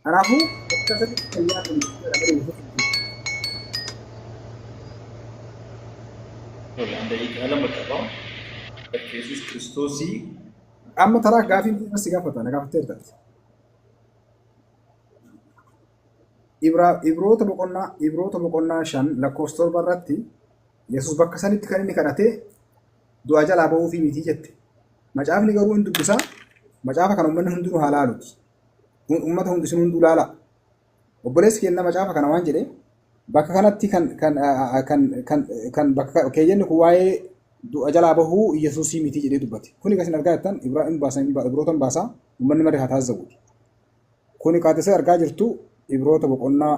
Kanaafuu bakka sadiitti fayyaa kan jechuudha malee Yesuus hin jiru. Tole, an daqiiqaa 2 qaba. Bakka Yesuus Kiristoosii Amma taraa gaafiin kun si gaafata, na gaafatteerta. Ibroota boqonnaa 5 lakkoofsa 7 irratti Yesuus bakka sanitti kan inni kadhate du'a jalaa ba'uufii miti jette. Macaafni garuu hin dubbisaa. Macaafa kana uummanni hundinuu haa laaluti. Uummata hundi isin hunduu laala. Obboleessi keenya macaafa kana waan jedhe, bakka kanatti kan bakka keeyyanni kun waa'ee du'a jalaa bahuu Yesuusii miti jedhee dubbate. Kuni kan isin argaa jirtan Ibrootan baasaa, uummanni marri haa taasisamuuti. Kuni qaatesee argaa jirtu Ibroota boqonnaa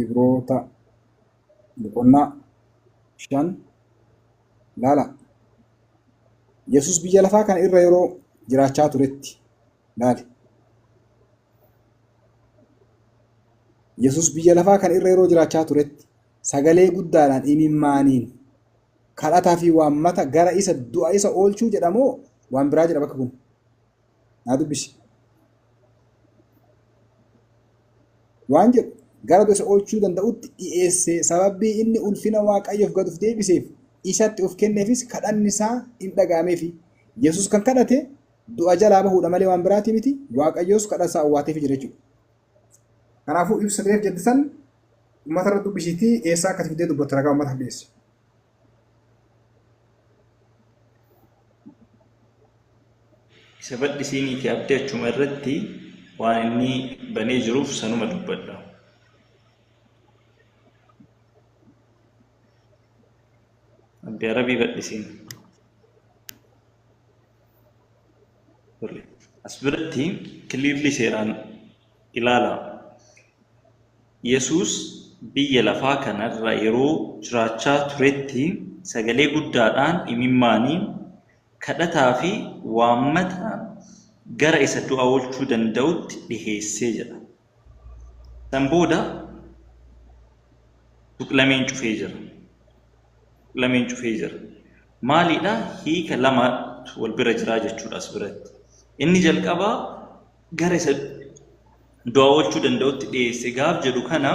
Ibroota boqonnaa 5 laala. Yesus biyya lafaa kana irra yeroo jiraachaa turetti laali. Yesus biyya lafaa kana irra yeroo jiraachaa turetti sagalee guddaadhaan imimmaaniin kadhataa fi waammata gara isa du'a isa oolchuu jedhamoo waan biraa jedha bakka kun. Naa dubbisi. Waan jedhu gara du'a isa oolchuu danda'utti dhi'eesse sababii inni ulfina Waaqayyoof gad of deebiseef isatti of kenneefis kadhanni isaa in dhaga'ameefi. Yesus kan kadhate du'a jalaa bahuudha malee waan biraatii miti. Waaqayyoos kadha isaa owwaateefi jira jechuudha. Kanaafuu ibsa reef jette san uummata irra dubbisiitii eessaa akka fiddee dubbatte ragaa uummataaf dhiyeessi. Isa bal'isiiniiti abdii achuma irratti waan inni banee jiruuf sanuma dubbadha. Abdii Arabii bal'isiin. As biratti clearly seeraan ilaala. Yesuus biyya lafaa kanarra yeroo jiraachaa turetti sagalee guddaadhaan imimmaaniin kadhataa fi waammata gara isa du'a oolchuu danda'utti dhiheessee jedha. San booda tuqlameen cufee jira. Tuqlameen cufee jira. Maalidha? Hiika lamatu wal bira jiraa jechuudha as biratti. Inni jalqabaa gara isa du'a oolchuu danda'utti dhiyeesse gaaf jedhu kana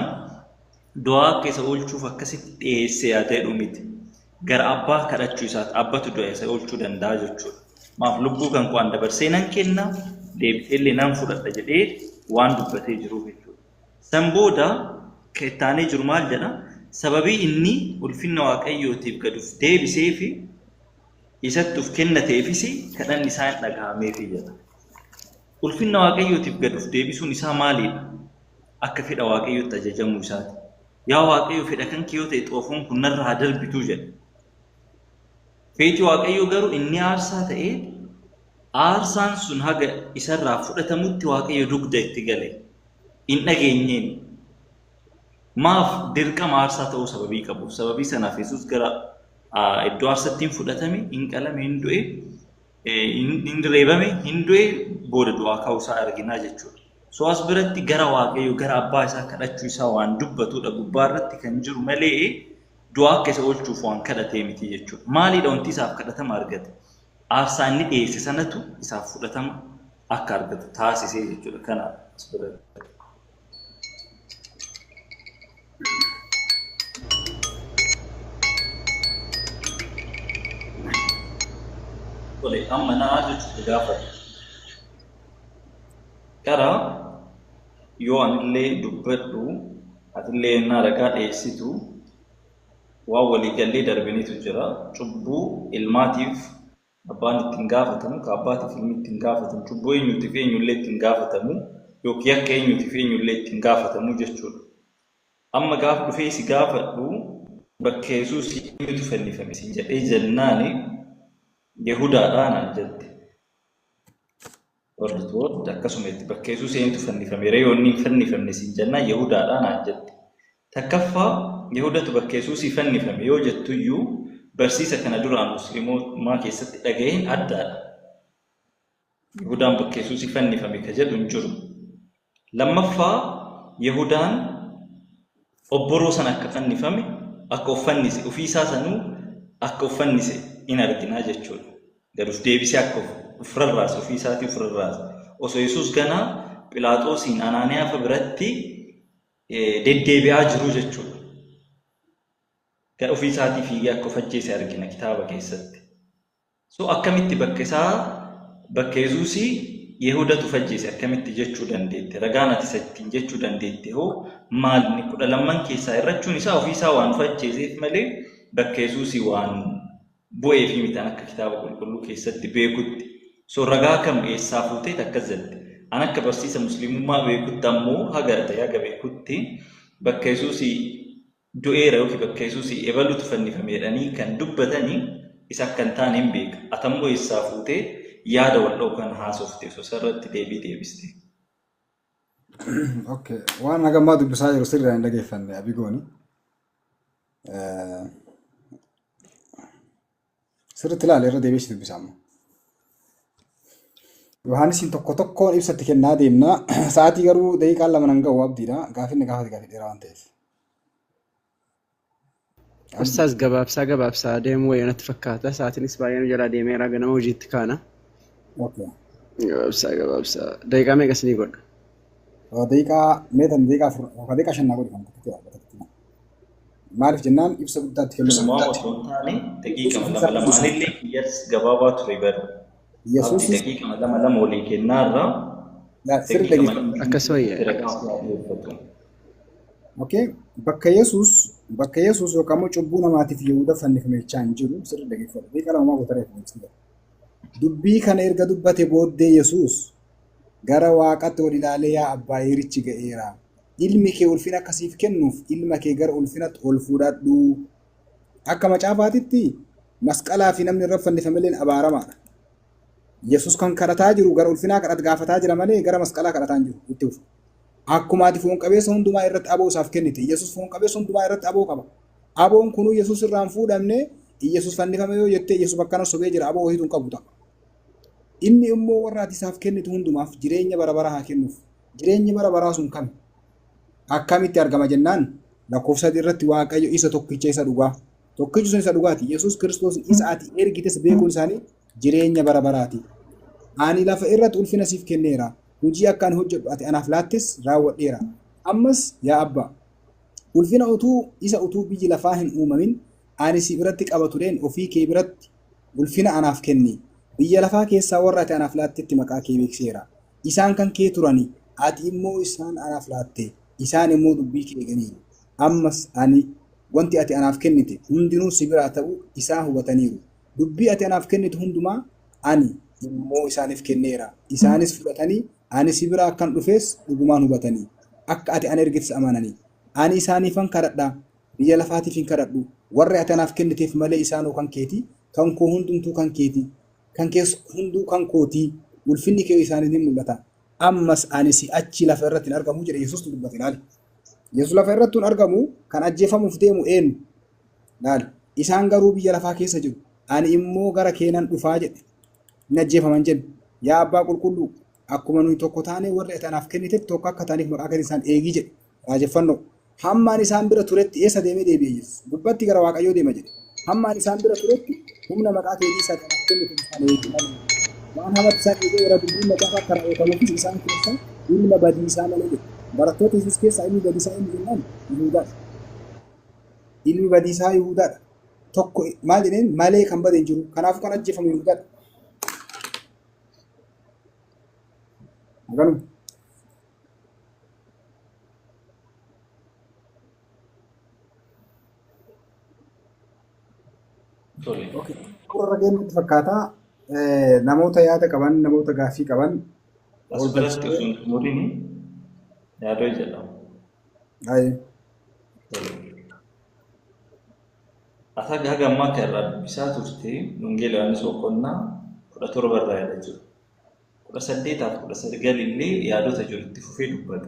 du'a akka isa oolchuuf akkasitti dhiyeesse yaa ta'edhu miti. Gara abbaa kadhachuu isaati. Abbatu du'a isa oolchuu danda'a jechuudha. Maaf lubbuu kan koo an dabarsee nan kenna deebiseellee nan fudhadha jedhee waan dubbatee jiruuf jechuudha. San booda kan itti aanee jiru maal jedha? Sababii inni ulfinna Waaqayyootiif gad of deebisee fi isatti of kennateefis kadhanni isaa hin dhaga'ameefi jedha. Ulfinna Waaqayyootiif gad of deebisuun isaa maalidha? Akka fedha Waaqayyootti ajajamuu isaati. Yaa Waaqayyo fedha kan kee yoo ta'e xoofoon kun narra haa darbituu jedha. Feeti Waaqayyoo garuu inni aarsaa ta'ee aarsaan sun haga isarraa fudhatamutti Waaqayyo dugda itti gale. Hin dhageenyeen. Maaf dirqama aarsaa ta'uu sababii qabuuf. Sababii sanaaf Yesuus gara iddoo aarsatti hin fudhatame, hin qalame, hin du'e, hin reebame, hin du'e booda du'aa ka'uu isaa arginaa jechuudha. So as biratti gara Waaqayyoo gara abbaa isaa kadhachuu isaa waan dubbatudha gubbaa irratti kan jiru malee du'aa akka isa oolchuuf waan kadhatee miti jechuudha. Maaliidha wanti isaaf kadhatama argate? Aarsaa inni dhiyeesse sanatu isaaf fudhatama akka argatu taasisee jechuudha. Kana as biratti. Tole amma naa jechuudha gaafate. Qara yoo anillee dubbadhu atillee yennaa ragaa dhiyeessitu waan waliigallee darbinitu jira. Cubbuu ilmaatiif abbaan ittiin gaafatamu, ka abbaatiif ilmi ittiin gaafatamu, cubbuu eenyuutiif eenyullee ittiin gaafatamu yookiin yakka eenyuutiif eenyullee ittiin gaafatamu jechuudha. Amma gaaf dhufee si gaafadhu bakka Yesuus eenyutu fannifame siin jedhee jennaani Yihudaadhaa naan jette. Word to word akkasuma itti bakka Yesuus eenyutu fannifame ree yoo inni hin fannifamne siin jennaan Yihudaadhaa naan jette. Takkaffaa Yihudatu bakka Yesuusii fannifame yoo jettuyyuu barsiisa kana duraan musliimummaa keessatti dhaga'een addaadha. Yihudaan bakka Yesuusii fannifame ka jedhu hin jiru. Lammaffaa Yihudaan obboroo sana akka fannifame akka of fannise ofii isaa sanuu akka of fannise in arginaa jechuudha. Gad of deebisee akka of rarraase ofii isaatii of rarraase. Osoo Yesuus ganaa Philaaxoosiin Anaaniyaa fa biratti deddeebi'aa jiru jechuudha. Gara ofii isaatii fiigee akka of ajjeese argina kitaaba keessatti. So akkamitti bakka isaa bakka Yesuusii Yihudatu of ajjeese akkamitti jechuu dandeette? Ragaan ati isa ittiin jechuu dandeette hoo maal? Inni 12 keessaa irrachuun isaa ofii isaa waan of ajjeeseef malee bakka Yesuusii waan bu'ee fi mitaan akka kitaaba qulqulluu keessatti beekutti. So ragaa kam eessaa fuuteet akkas jette? An akka barsiisa musliimummaa beekutti ammoo haga ta'e haga beekutti bakka Yesuusii du'eera yookiin bakka Yesuusii ebalutu fannifame jedhanii kan dubbatani isa akka hin taane hin beeka. Atammoo eessaa fuutee yaada wal dha'u kana haasofte osoo isarratti deebii deebiste. Okay. Waan hagammaa dubbisaa jiru sirriidhaan hin dhageeffanne Abigooni. Sirriitti ilaali irra deebi'ee si dubbisa amma. Yohaannisiin tokko tokkoon ibsatti kennaa deemna. Sa'aatii garuu daqiiqaan 2 nan ga'u abdiidha. Gaafinni gaafate gaafii dheeraa waan ta'eef. Abdii. Ustaaz gabaabsaa gabaabsaa deemuu wayya natti fakkaata. Sa'aatiinis baay'ee nu jalaa deemeera ganama hojiitti kaana. Okay. Gabaabsaa gabaabsaa. Daqiiqaa meeqa isinii godha? Daqiiqaa meetan daqiiqaa 4 yookaan daqiiqaa 5 naa godhi kan tokkotti yaa tokkotti. Maaliif jennaan ibsa guddaatti kennuu Sumaa qabna. osoo hin taane daqiiqama lama lama anillee kiyyas gabaabaa ture bara. Abdi Yesuusis daqiiqama lama lama walii kennaarra sirri daqiiqama dhageessa. lama Akkas wayya. itti ragaa haa dhiyeeffatu. Okay. Bakka Yesuus bakka Yesuus yookaan immoo cubbuu namaatiif Yihuuda fannifame jechaa hin jiru sirri dhageeffadhu. Daqiiqa lama maa goota reefu. Dubbii kana erga dubbate booddee Yesuus gara waaqatti ol ilaalee yaa abbaa yerichi ga'eera. Ilmi kee ulfina akka siif kennuuf ilma kee gara ulfinatti ol fudhadhu. Akka macaafaatitti masqalaa fi namni irra fannifamelleen abaaramaadha. Yesuus kan kadhataa jiru gara ulfinaa kadhat gaafataa jira malee gara masqalaa kadhataa hin jiru. Itti fufa. Akkuma ati foon qabeessa hundumaa irratti aboo isaaf kennite. Yesuus foon qabeessa hundumaa irratti aboo qaba. Aboon kunuu Yesuus irraa hin fuudhamne Yesuus fannifame yoo jette Yesuus akkana sobee jira aboo wayiitu hin qabu ta'a. Inni immoo warra ati isaaf kennitu hundumaaf jireenya bara baraa haa kennuuf. Jireenyi bara baraa sun kami? Akkamitti argama jennaan lakkoofsa 3 irratti Waaqayyo isa tokkicha isa dhugaa. Tokkichi sun isa dhugaati. Yesuus Kiristoos isa ati ergites beekuun isaanii jireenya bara baraati. Ani lafa irratti ulfina siif kenneera. Hojii akka ani hojjedhu ati anaaf laattes raawwadheera. Ammas yaa Abbaa, ulfina utuu isa utuu biyyi lafaa hin uumamin ani si biratti qaba tureen ofii kee biratti ulfina anaaf kenni. Biyya lafaa keessaa warra ati anaaf laattetti maqaa kee beeksiseera. Isaan kan kee turani, ati immoo isaan anaaf laatte, isaan immoo dubbii kee eeganiiru. Ammas ani wanti ati anaaf kennite hundinuu si biraa ta'uu isaa hubataniiru. Dubbii ati anaaf kennitu hundumaa ani immoo isaaniif kenneera. Isaanis fudhatanii ani si biraa akkan dhufes dhugumaan hubatanii, akka ati ana ergites amananii. Ani isaaniifan kadhadha, biyya lafaatiif hin kadhadhu. Warri ati anaaf kenniteef malee isaanoo kan keeti, kan koo hundumtuu kan keeti, kan kees hunduu kan kooti, ulfinni kee isaaniin ni mul'ata. Ammas ani si'achi lafa irratti hin argamu jedhe Yesuustu dubbate ilaali. Yesuus lafa irratti hin argamu kan ajjeefamuuf deemu eenyu? Laali. Isaan garuu biyya lafaa keessa jiru. Ani immoo gara kee nan dhufaa jedhe. Hin ajjeefaman jenne. Yaa Abbaa qulqulluu, akkuma nuyi tokko taanee warri ati anaaf kennitetti tokko akka ta'aniif maqaa keetiin isaan eegi jedhe. Raajeffannoo. Hamma ani isaan bira turetti eessa deemee deebi'e Yesuus? Gubbatti gara Waaqayyoo deema jedhe. Hamma ani isaan bira turetti humna maqaa keetii isa ati anaaf kennite isaan eegi malee. Waan hamatti isaan eegee jira dubbiin macaafa akka raawwatamuufis isaan keessaa ilma badiisaa malee jedhe. Barattoota Yesuus keessaa ilmi badiisaa eenyu jennaan Yihuudaadha. Ilmi badiisaa Yihuudaadha. Tokko maal jedheen malee kan bade hin jiru. Kanaafuu kan ajjeefamu Yihuudaadha. Akkanuma. Tole. Okay. Warra geenyutti fakkaata. Namoota yaada qaban, namoota gaaffii qaban As ol biratti galchitee. osoo hin xumurin yaadoo jedhama. Ayi. Tole. Ata haga ammaa kan irraa dubbisaa turte Wangeela Yohaannis boqonnaa 17 irraa yaada jiru. 18 fi 19 illee yaadota jiru itti fufee dubbata.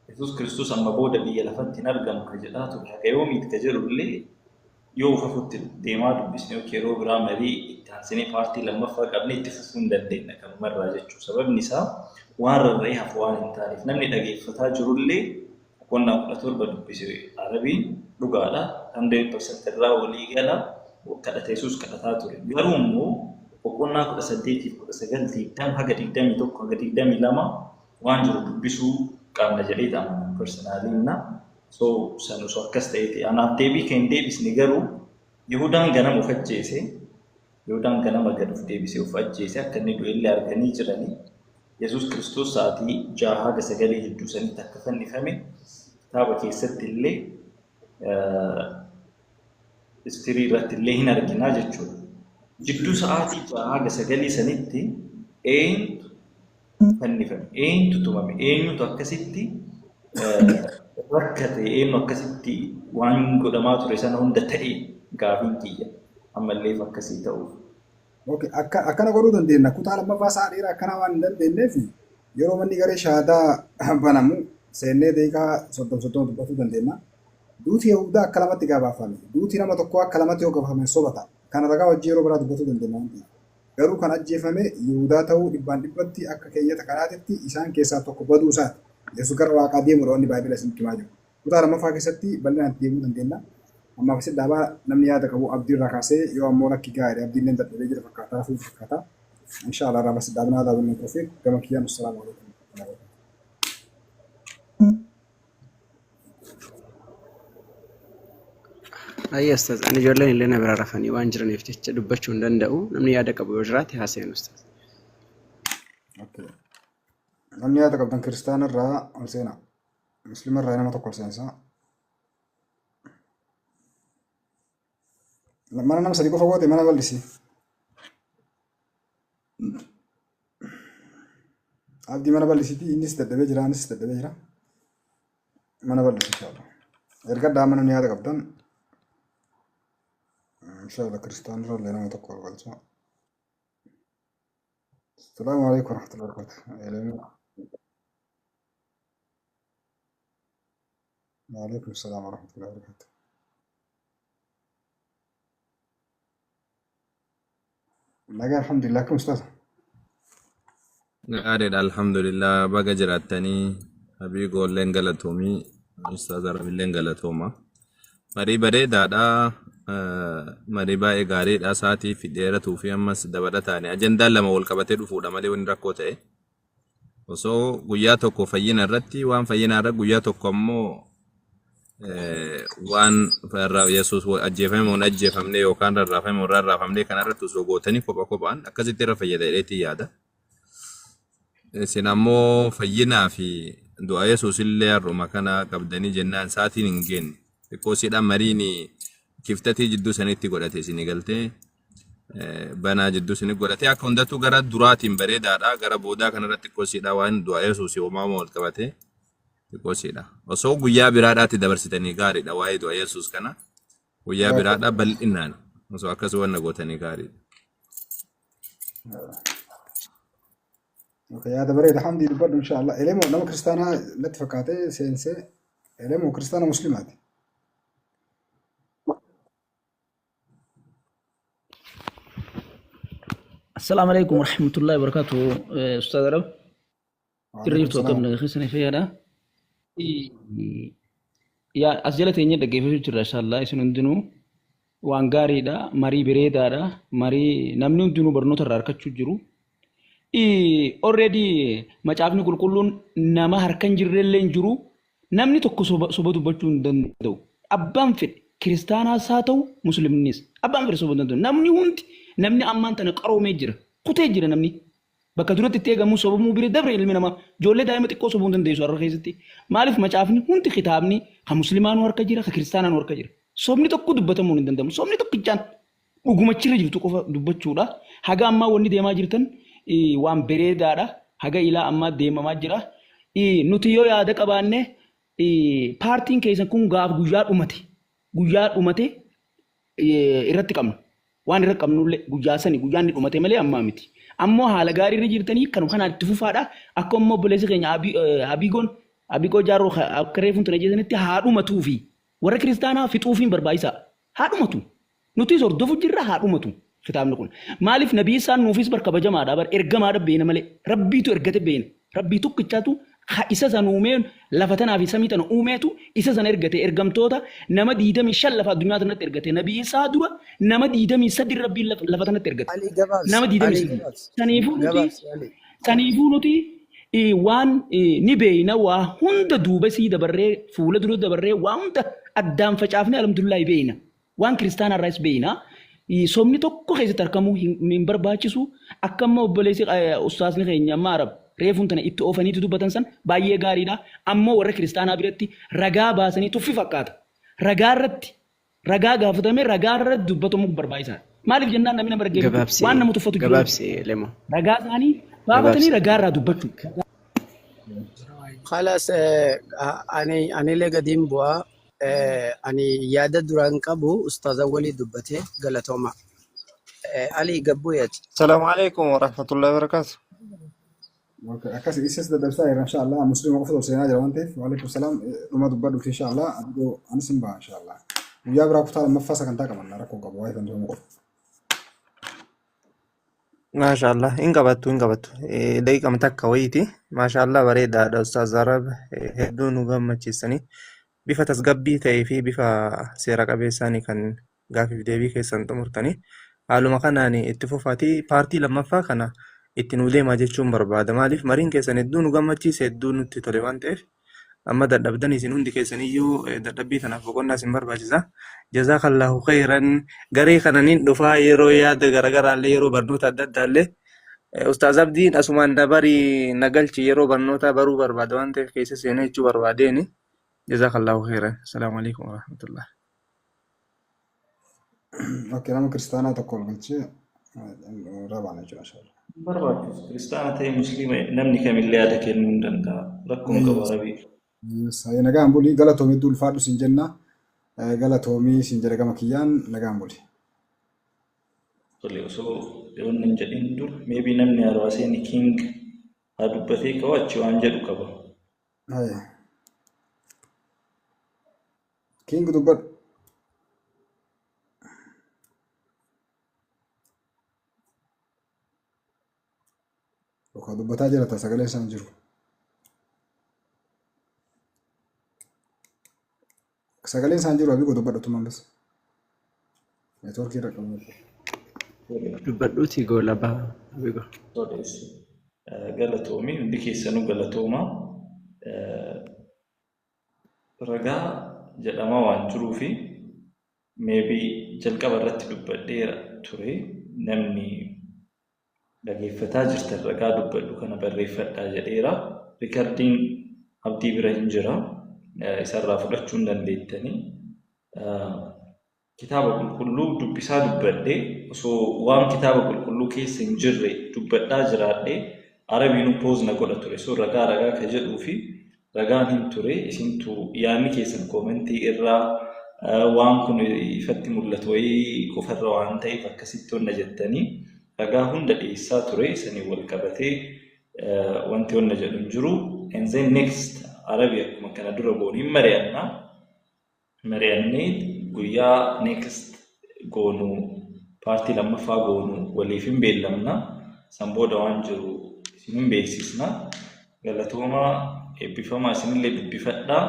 Yesuus Kiristoos amma booda biyya lafatti hin argamu ka jedhaa ture haga yoomiiti ka jedhu illee yoo ufafutti deemaa dubbisne yookiin yeroo biraa marii itti aansinee paartii lammaffaa qabnee itti fufuu hin dandeenya kanumarraa jechuudha. Sababni isaa waan rarra'ee hafu waan hin taaneef namni dhageeffataa jirullee boqonnaa 17 dubbise Arabiin dhugaadha. 100% irraa walii gala kadhata Yesuus kadhataa ture. Garuu immoo boqonnaa 18 fi 19 20 haga 21 haga 22 waan jiru dubbisuu qabna jedhee amana personally na. So san osoo akkas ta'eeti anaaf deebii kan hin deebisne garuu Yihudaan ganama of ajjeese. Yihudaan ganama gad of deebisee of ajjeese akka inni du'e illee arganii jiranii. Yesuus Kiristoos sa'aatii 6 haga 9 jidduu sanitti akka fannifame kitaaba keessatti illee istirii irratti illee hin arginaa jechuudha. Jidduu sa'aatii 6 haga 9 sanitti eenyutu fannifame? Eenyutu tumame? Eenyutu akkasitti rakkate? Eenyu akkasitti waan godhamaa ture sana hunda ta'e gaafiin kiyya ammallee akkasii ta'uuf. Okay, akka akkana godhuu dandeenya. Kutaa lammaffaa sa'a dheeraa akkanaa waan hin dandeenyeef Yeroo manni garee shahaadaa banamu seennee daqiiqaa 30 30 dubbatuu dandeenya. Duuti Yahudaa akka lamatti gabaafame. Duuti nama tokkoo akka lamatti yoo gabaafame soba ta'a. Kana ragaa wajjin yeroo biraa dubbatuu dandeenya waan ta'eef. Garuu kan ajjeefame Yihudaa ta'uu dhibbaan dhibbatti akka keeyyata kanaatitti isaan keessaa tokko baduu isaati. Yesuus gara Waaqaa deemuudha wanni Baayibila isinitti himaa jiru. Kutaa lammaffaa keessatti bal'inaan itti deemuu dandeenya. Ammaaf isin dhaabaa namni yaada qabu abdii irraa kaasee yoo ammoo lakki gaariidha abdiilleen dadhabee jira fakkaata hafuuf fakkaata. Inshallah irraa basi dhaabnaa dhaabnee tawfiiq gama kiyyaan assalaamu alaikum. Ayya ustaz, ani ijoolleen illee na bira rafanii waan jiraniif jecha dubbachuu hin danda'u. Namni yaada qabu yoo jiraate haasa'een ustaz. Okay. Namni yaada qabdan kiristaana irraa ol seenaa. Muslima irraa nama tokko ol seensaa. Mana nama sadii qofa goote mana bal'isi. Abdii mana bal'isiiti innis dadhabee jira anis dadhabee jira. Mana bal'isi inshallah. Ergadhaa mana namni yaada qabdan. Inshallah kiristaana irraa illee nama tokko ol galcha. Salaamu alaikum warahmatullahi wabarakatuh. Waalaikum salaam warahmatullahi wabarakatuh. Nagaa alhamdulillah akkam ustaaz? Gaariidha alhamdulillah baga jiraattanii Abii Goolleen galatoomii Ustaaz Arabilleen galatooma. Marii bareedaadha. Marii baay'ee gaariidha. Sa'aatii fi dheeratuu fi ammas dabalataani. Ajandaan lama wal qabatee dhufuudha malee wanni rakkoo ta'e. Osoo guyyaa tokko fayyina irratti waan fayyinaa irratti guyyaa tokko ammoo waan Yesuus ajjeefame moo hin ajjeefamne yookaan rarraafame moo hin rarraafamne kana irratti osoo gootanii kopha kophaan akkasitti irra fayyada jedheetiin yaada. Isin ammoo fayyinaa fi du'a Yesuus illee har'uma kana qabdanii jennaan sa'aatiin hin geenne. Xiqqoo siidhaan mariin kiftatii jidduu sanitti godhate isinii galtee banaa jidduu isin godhatee akka hundattuu gara duraatiin bareedaadha. Gara boodaa kanarratti xiqqoo siidha waan du'a Yesuus homaa wal qabatee xiqqoo siidha. Osoo guyyaa biraadhaatti dabarsitanii gaariidha waa'ee du'a Yesuus kana. Guyyaa biraadhaa bal'inaan osoo akkas wanna gootanii gaariidha. Okay, yaada bareeda hamdii dubbadhu inshallah. Elemoo nama kiristaanaa natti fakkaatee seensee Elemoo kiristaana muslimaati. Assalaamu alaikum warahmatullahi wabarakatuh. Ustaaz Arab. Jirra Waalaikum jirtu akkam salaam. nagaa keessan fayyaadha. Yaa as jala teenyee dhaggeeffachuu jirra inshallah isin hundinuu waan gaariidha marii bareedaadha marii namni hundinuu barnoota irraa argachuu jiru. Already macaafni qulqulluun nama harka hin jirrellee hin jiru Namni tokko soba, soba dubbachuu hin danda'u. Abbaan fedhe kiristaanaas haa ta'u muslimnis abbaan fedhe soba hin danda'u. Namni hundi namni ammaan tana qaroomee jira. Kutee jira namni. Bakka duratti itti eegamu sobamuu bira dabre ilmi namaa. Ijoollee daa'ima xiqqoo sobuu hin dandeessu har'a keessatti. Maaliif macaafni hundi kitaabni kan muslimaanuu harka jira, kan kiristaanaanuu harka jira. Sobni tokko dubbatamuu hin danda'amu. Sobni tokkichaan dhuguma achirra jirtu qofa dubbachuudha. Haga ammaa wanni deemaa jirtan waan bareedaadha. Haga ilaa ammaa deemamaa jira. Nuti yoo yaada qabaanne paartiin keessan kun gaaf guyyaa dhumate guyyaa dhumate irratti qabna. Waan irra qabnullee guyyaa sani guyyaa inni dhumate malee ammaa miti. Ammoo haala gaarii irra jirtanii kanuma kanaan itti fufaadha. Akka ammoo obboleessi keenya Abigoon Abigoo Jaarroo akka reefuun tana jeesanitti haa dhumatuufi warra kiristaanaa fixuufiin barbaachisaa. Haa dhumatu. Nutis hordofu jirra haa dhumatu kitaabni kun. Maaliif nabii isaan nuufis bar kabajamaadha bar ergamaadha beena malee. Rabbiitu ergate beena. Rabbii tokkichaatu ha isa san uumee lafa tanaa fi samii tana uumeetu isa sana ergate ergamtoota nama 25 lafa addunyaa tanatti ergate nabii isaa dura nama 23 rabbiin lafa tanatti ergate. Ali gabaabsi. Nama Ali 23. gabaabsi. Saniifuu nuti Gabaabsi Ali. Saniifuu nuti waan ni beeyna waa hunda duuba isii dabarree fuula dura dabarree waa hunda addaan facaafnee alhamdulillahi beeyna. Waan kiristaanaa irraas beeyna. Sobni tokko keessatti argamuu hin barbaachisu. Akka amma obboleessi ustaazni keenya amma Arab reefuun tana itti oofaniitu dubbatan san baay'ee gaariidha. Ammoo warra kiristaanaa biratti ragaa baasanii tuffi fakkaata. Ragaa irratti ragaa gaafatame ragaa irratti dubbatamuu barbaachisaadha. Maaliif jennaan namni nama dhaggeeffatu Gabaabsi waan nama tuffatu jiru. gabaabsi lemo Ragaa isaanii baafatanii gabaabsi. ragaa irraa dubbachuu. Khalas ani anillee gadiin bu'aa ani yaada duraan qabu ustaaza walii dubbate galatooma. Ali gabbu'eeti. Assalamu alaikum warahmatullahi wabarakatuh. Akkas isas dadhabsaa jira inshallah. Muslima qofa seenaa jira waan ta'eef. Waalaikum salaam. Dhuma dubbadhuuf inshallah. Abdoo anis hin ba'a inshallah. Guyyaa biraa kutaa lammaffaa sagantaa qabanna rakkoo qabu waa'ee fannifamuu qofa. Maashaallah hin qabattu hin qabattu. Daqiiqama takka wayiiti. Maashaallah bareedaadha Ustaaz Arab hedduu nu gammachiisanii. Bifa tasgabbii ta'ee fi bifa seera qabeessaanii kan gaafiif deebii keessan xumurtanii. Haaluma kanaan itti fufaatii paartii lammaffaa kana itti nuu deemaa jechuun barbaada. Maaliif mariin keessan hedduu nu gammachiise hedduu nutti tole waan ta'eef amma dadhabdan isin hundi keessaniyyuu dadhabbii tanaaf boqonnaa isin barbaachisa. Jazaakallahu khayran garee kana nin dhufaa yeroo yaada garaagaraallee yeroo barnoota adda addaallee Ustaaz Abdiin asumaan dabarii na galchi yeroo barnootaa baruu barbaada waan ta'eef keessa seenee jechuu barbaadeeni. Jazaakallahu khayran. Assalaamu alaikum warahmatullah. Okay, nama kiristaanaa tokko ol galchee rabaan jechuudha inshallah. Hin barbaachisu. Kiristaana ta'e musliima namni kamillee yaada kennuu hin danda'a. Rakkoon qabu Arabii. Nagaan bulii galatoomii hedduu ulfaadhu siin jenna. Galatoomii siin jedha gama kiyyaan nagaan buli. Tole osoo yoon hin jedhin dur maybe namni haarawaa seeni king haa dubbatee ka'u achi waan jedhu qaba. King dubbadhu. Yookaan dubbataa jira ta'a sagalee isaan jiru. Sagaleen isaan jiru abigo dubbadhu tuman bas. Neetwoorkii irra qabu. Dubbadhuutii goolabaa abigo. Galatoomi hundi keessanuu galatooma. Ragaa jedhamaa waan jiruufi maybe jalqaba irratti dubbadheera ture namni dhageeffataa jirtan ragaa dubbadhu kana barreeffadhaa jedheera. Rikardiin abdii bira hin jira. Isarraa fudhachuu hin dandeettanii. Kitaaba qulqulluu dubbisaa dubbadhee osoo waan kitaaba qulqulluu keessa hin jirre dubbadhaa jiraadhee Arabiinuu pause na godha ture. So ragaa ragaa ka jedhuu fi ragaan hin ture isintu yaadni keessan koomentii irraa waan kun ifatti mul'atu wayii qofarra waan ta'eef akkasitti onna jettanii ragaa hunda dhiyeessaa ture saniin wal qabatee wanti onna jedhu hin jiru. And then next Arabii akkuma kana dura goone hin mari'anna. Mari'annee guyyaa next goonu paartii lammaffaa goonu waliif hin beellamna. San booda waan jiru isin hin beeksisna. Galatoomaa eebbifamaa isinillee dubbifadhaa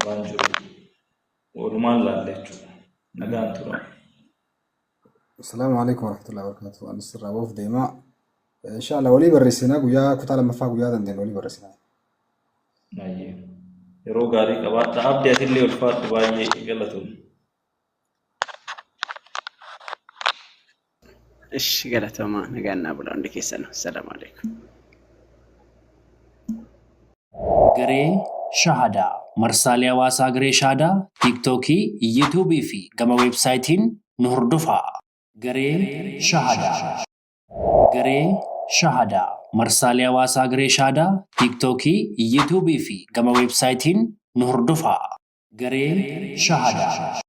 waan jiru walumaan laalla jechuudha. Nagaan tura. Assalaamu alaikum warahmatullahi wabarakatuh. Anis irraa ba'uuf deema. Inshallah walii barreessinaa guyyaa kutaa lammaffaa guyyaa dandeenyu walii barreessinaa. Ayyee. Yeroo gaarii qabaadha. Abdi atillee ulfaadhu baay'ee galatoomi. Ishi galatoomaa nagaan naa bulaa hundi keessanuu. Assalaamu alaikum. Garee Shahadaa Marsaalee hawaasaa Garee Shahadaa Tiiktookii, Yuutuubii fi gama weebsaayitiin nu hordofaa. Garee Shahadaa Garee Shahadaa Marsaalee hawaasaa Garee Shahadaa Tiiktookii, Yuutuubii fi gama weebsaayitiin nu hordofaa. Garee Shahadaa.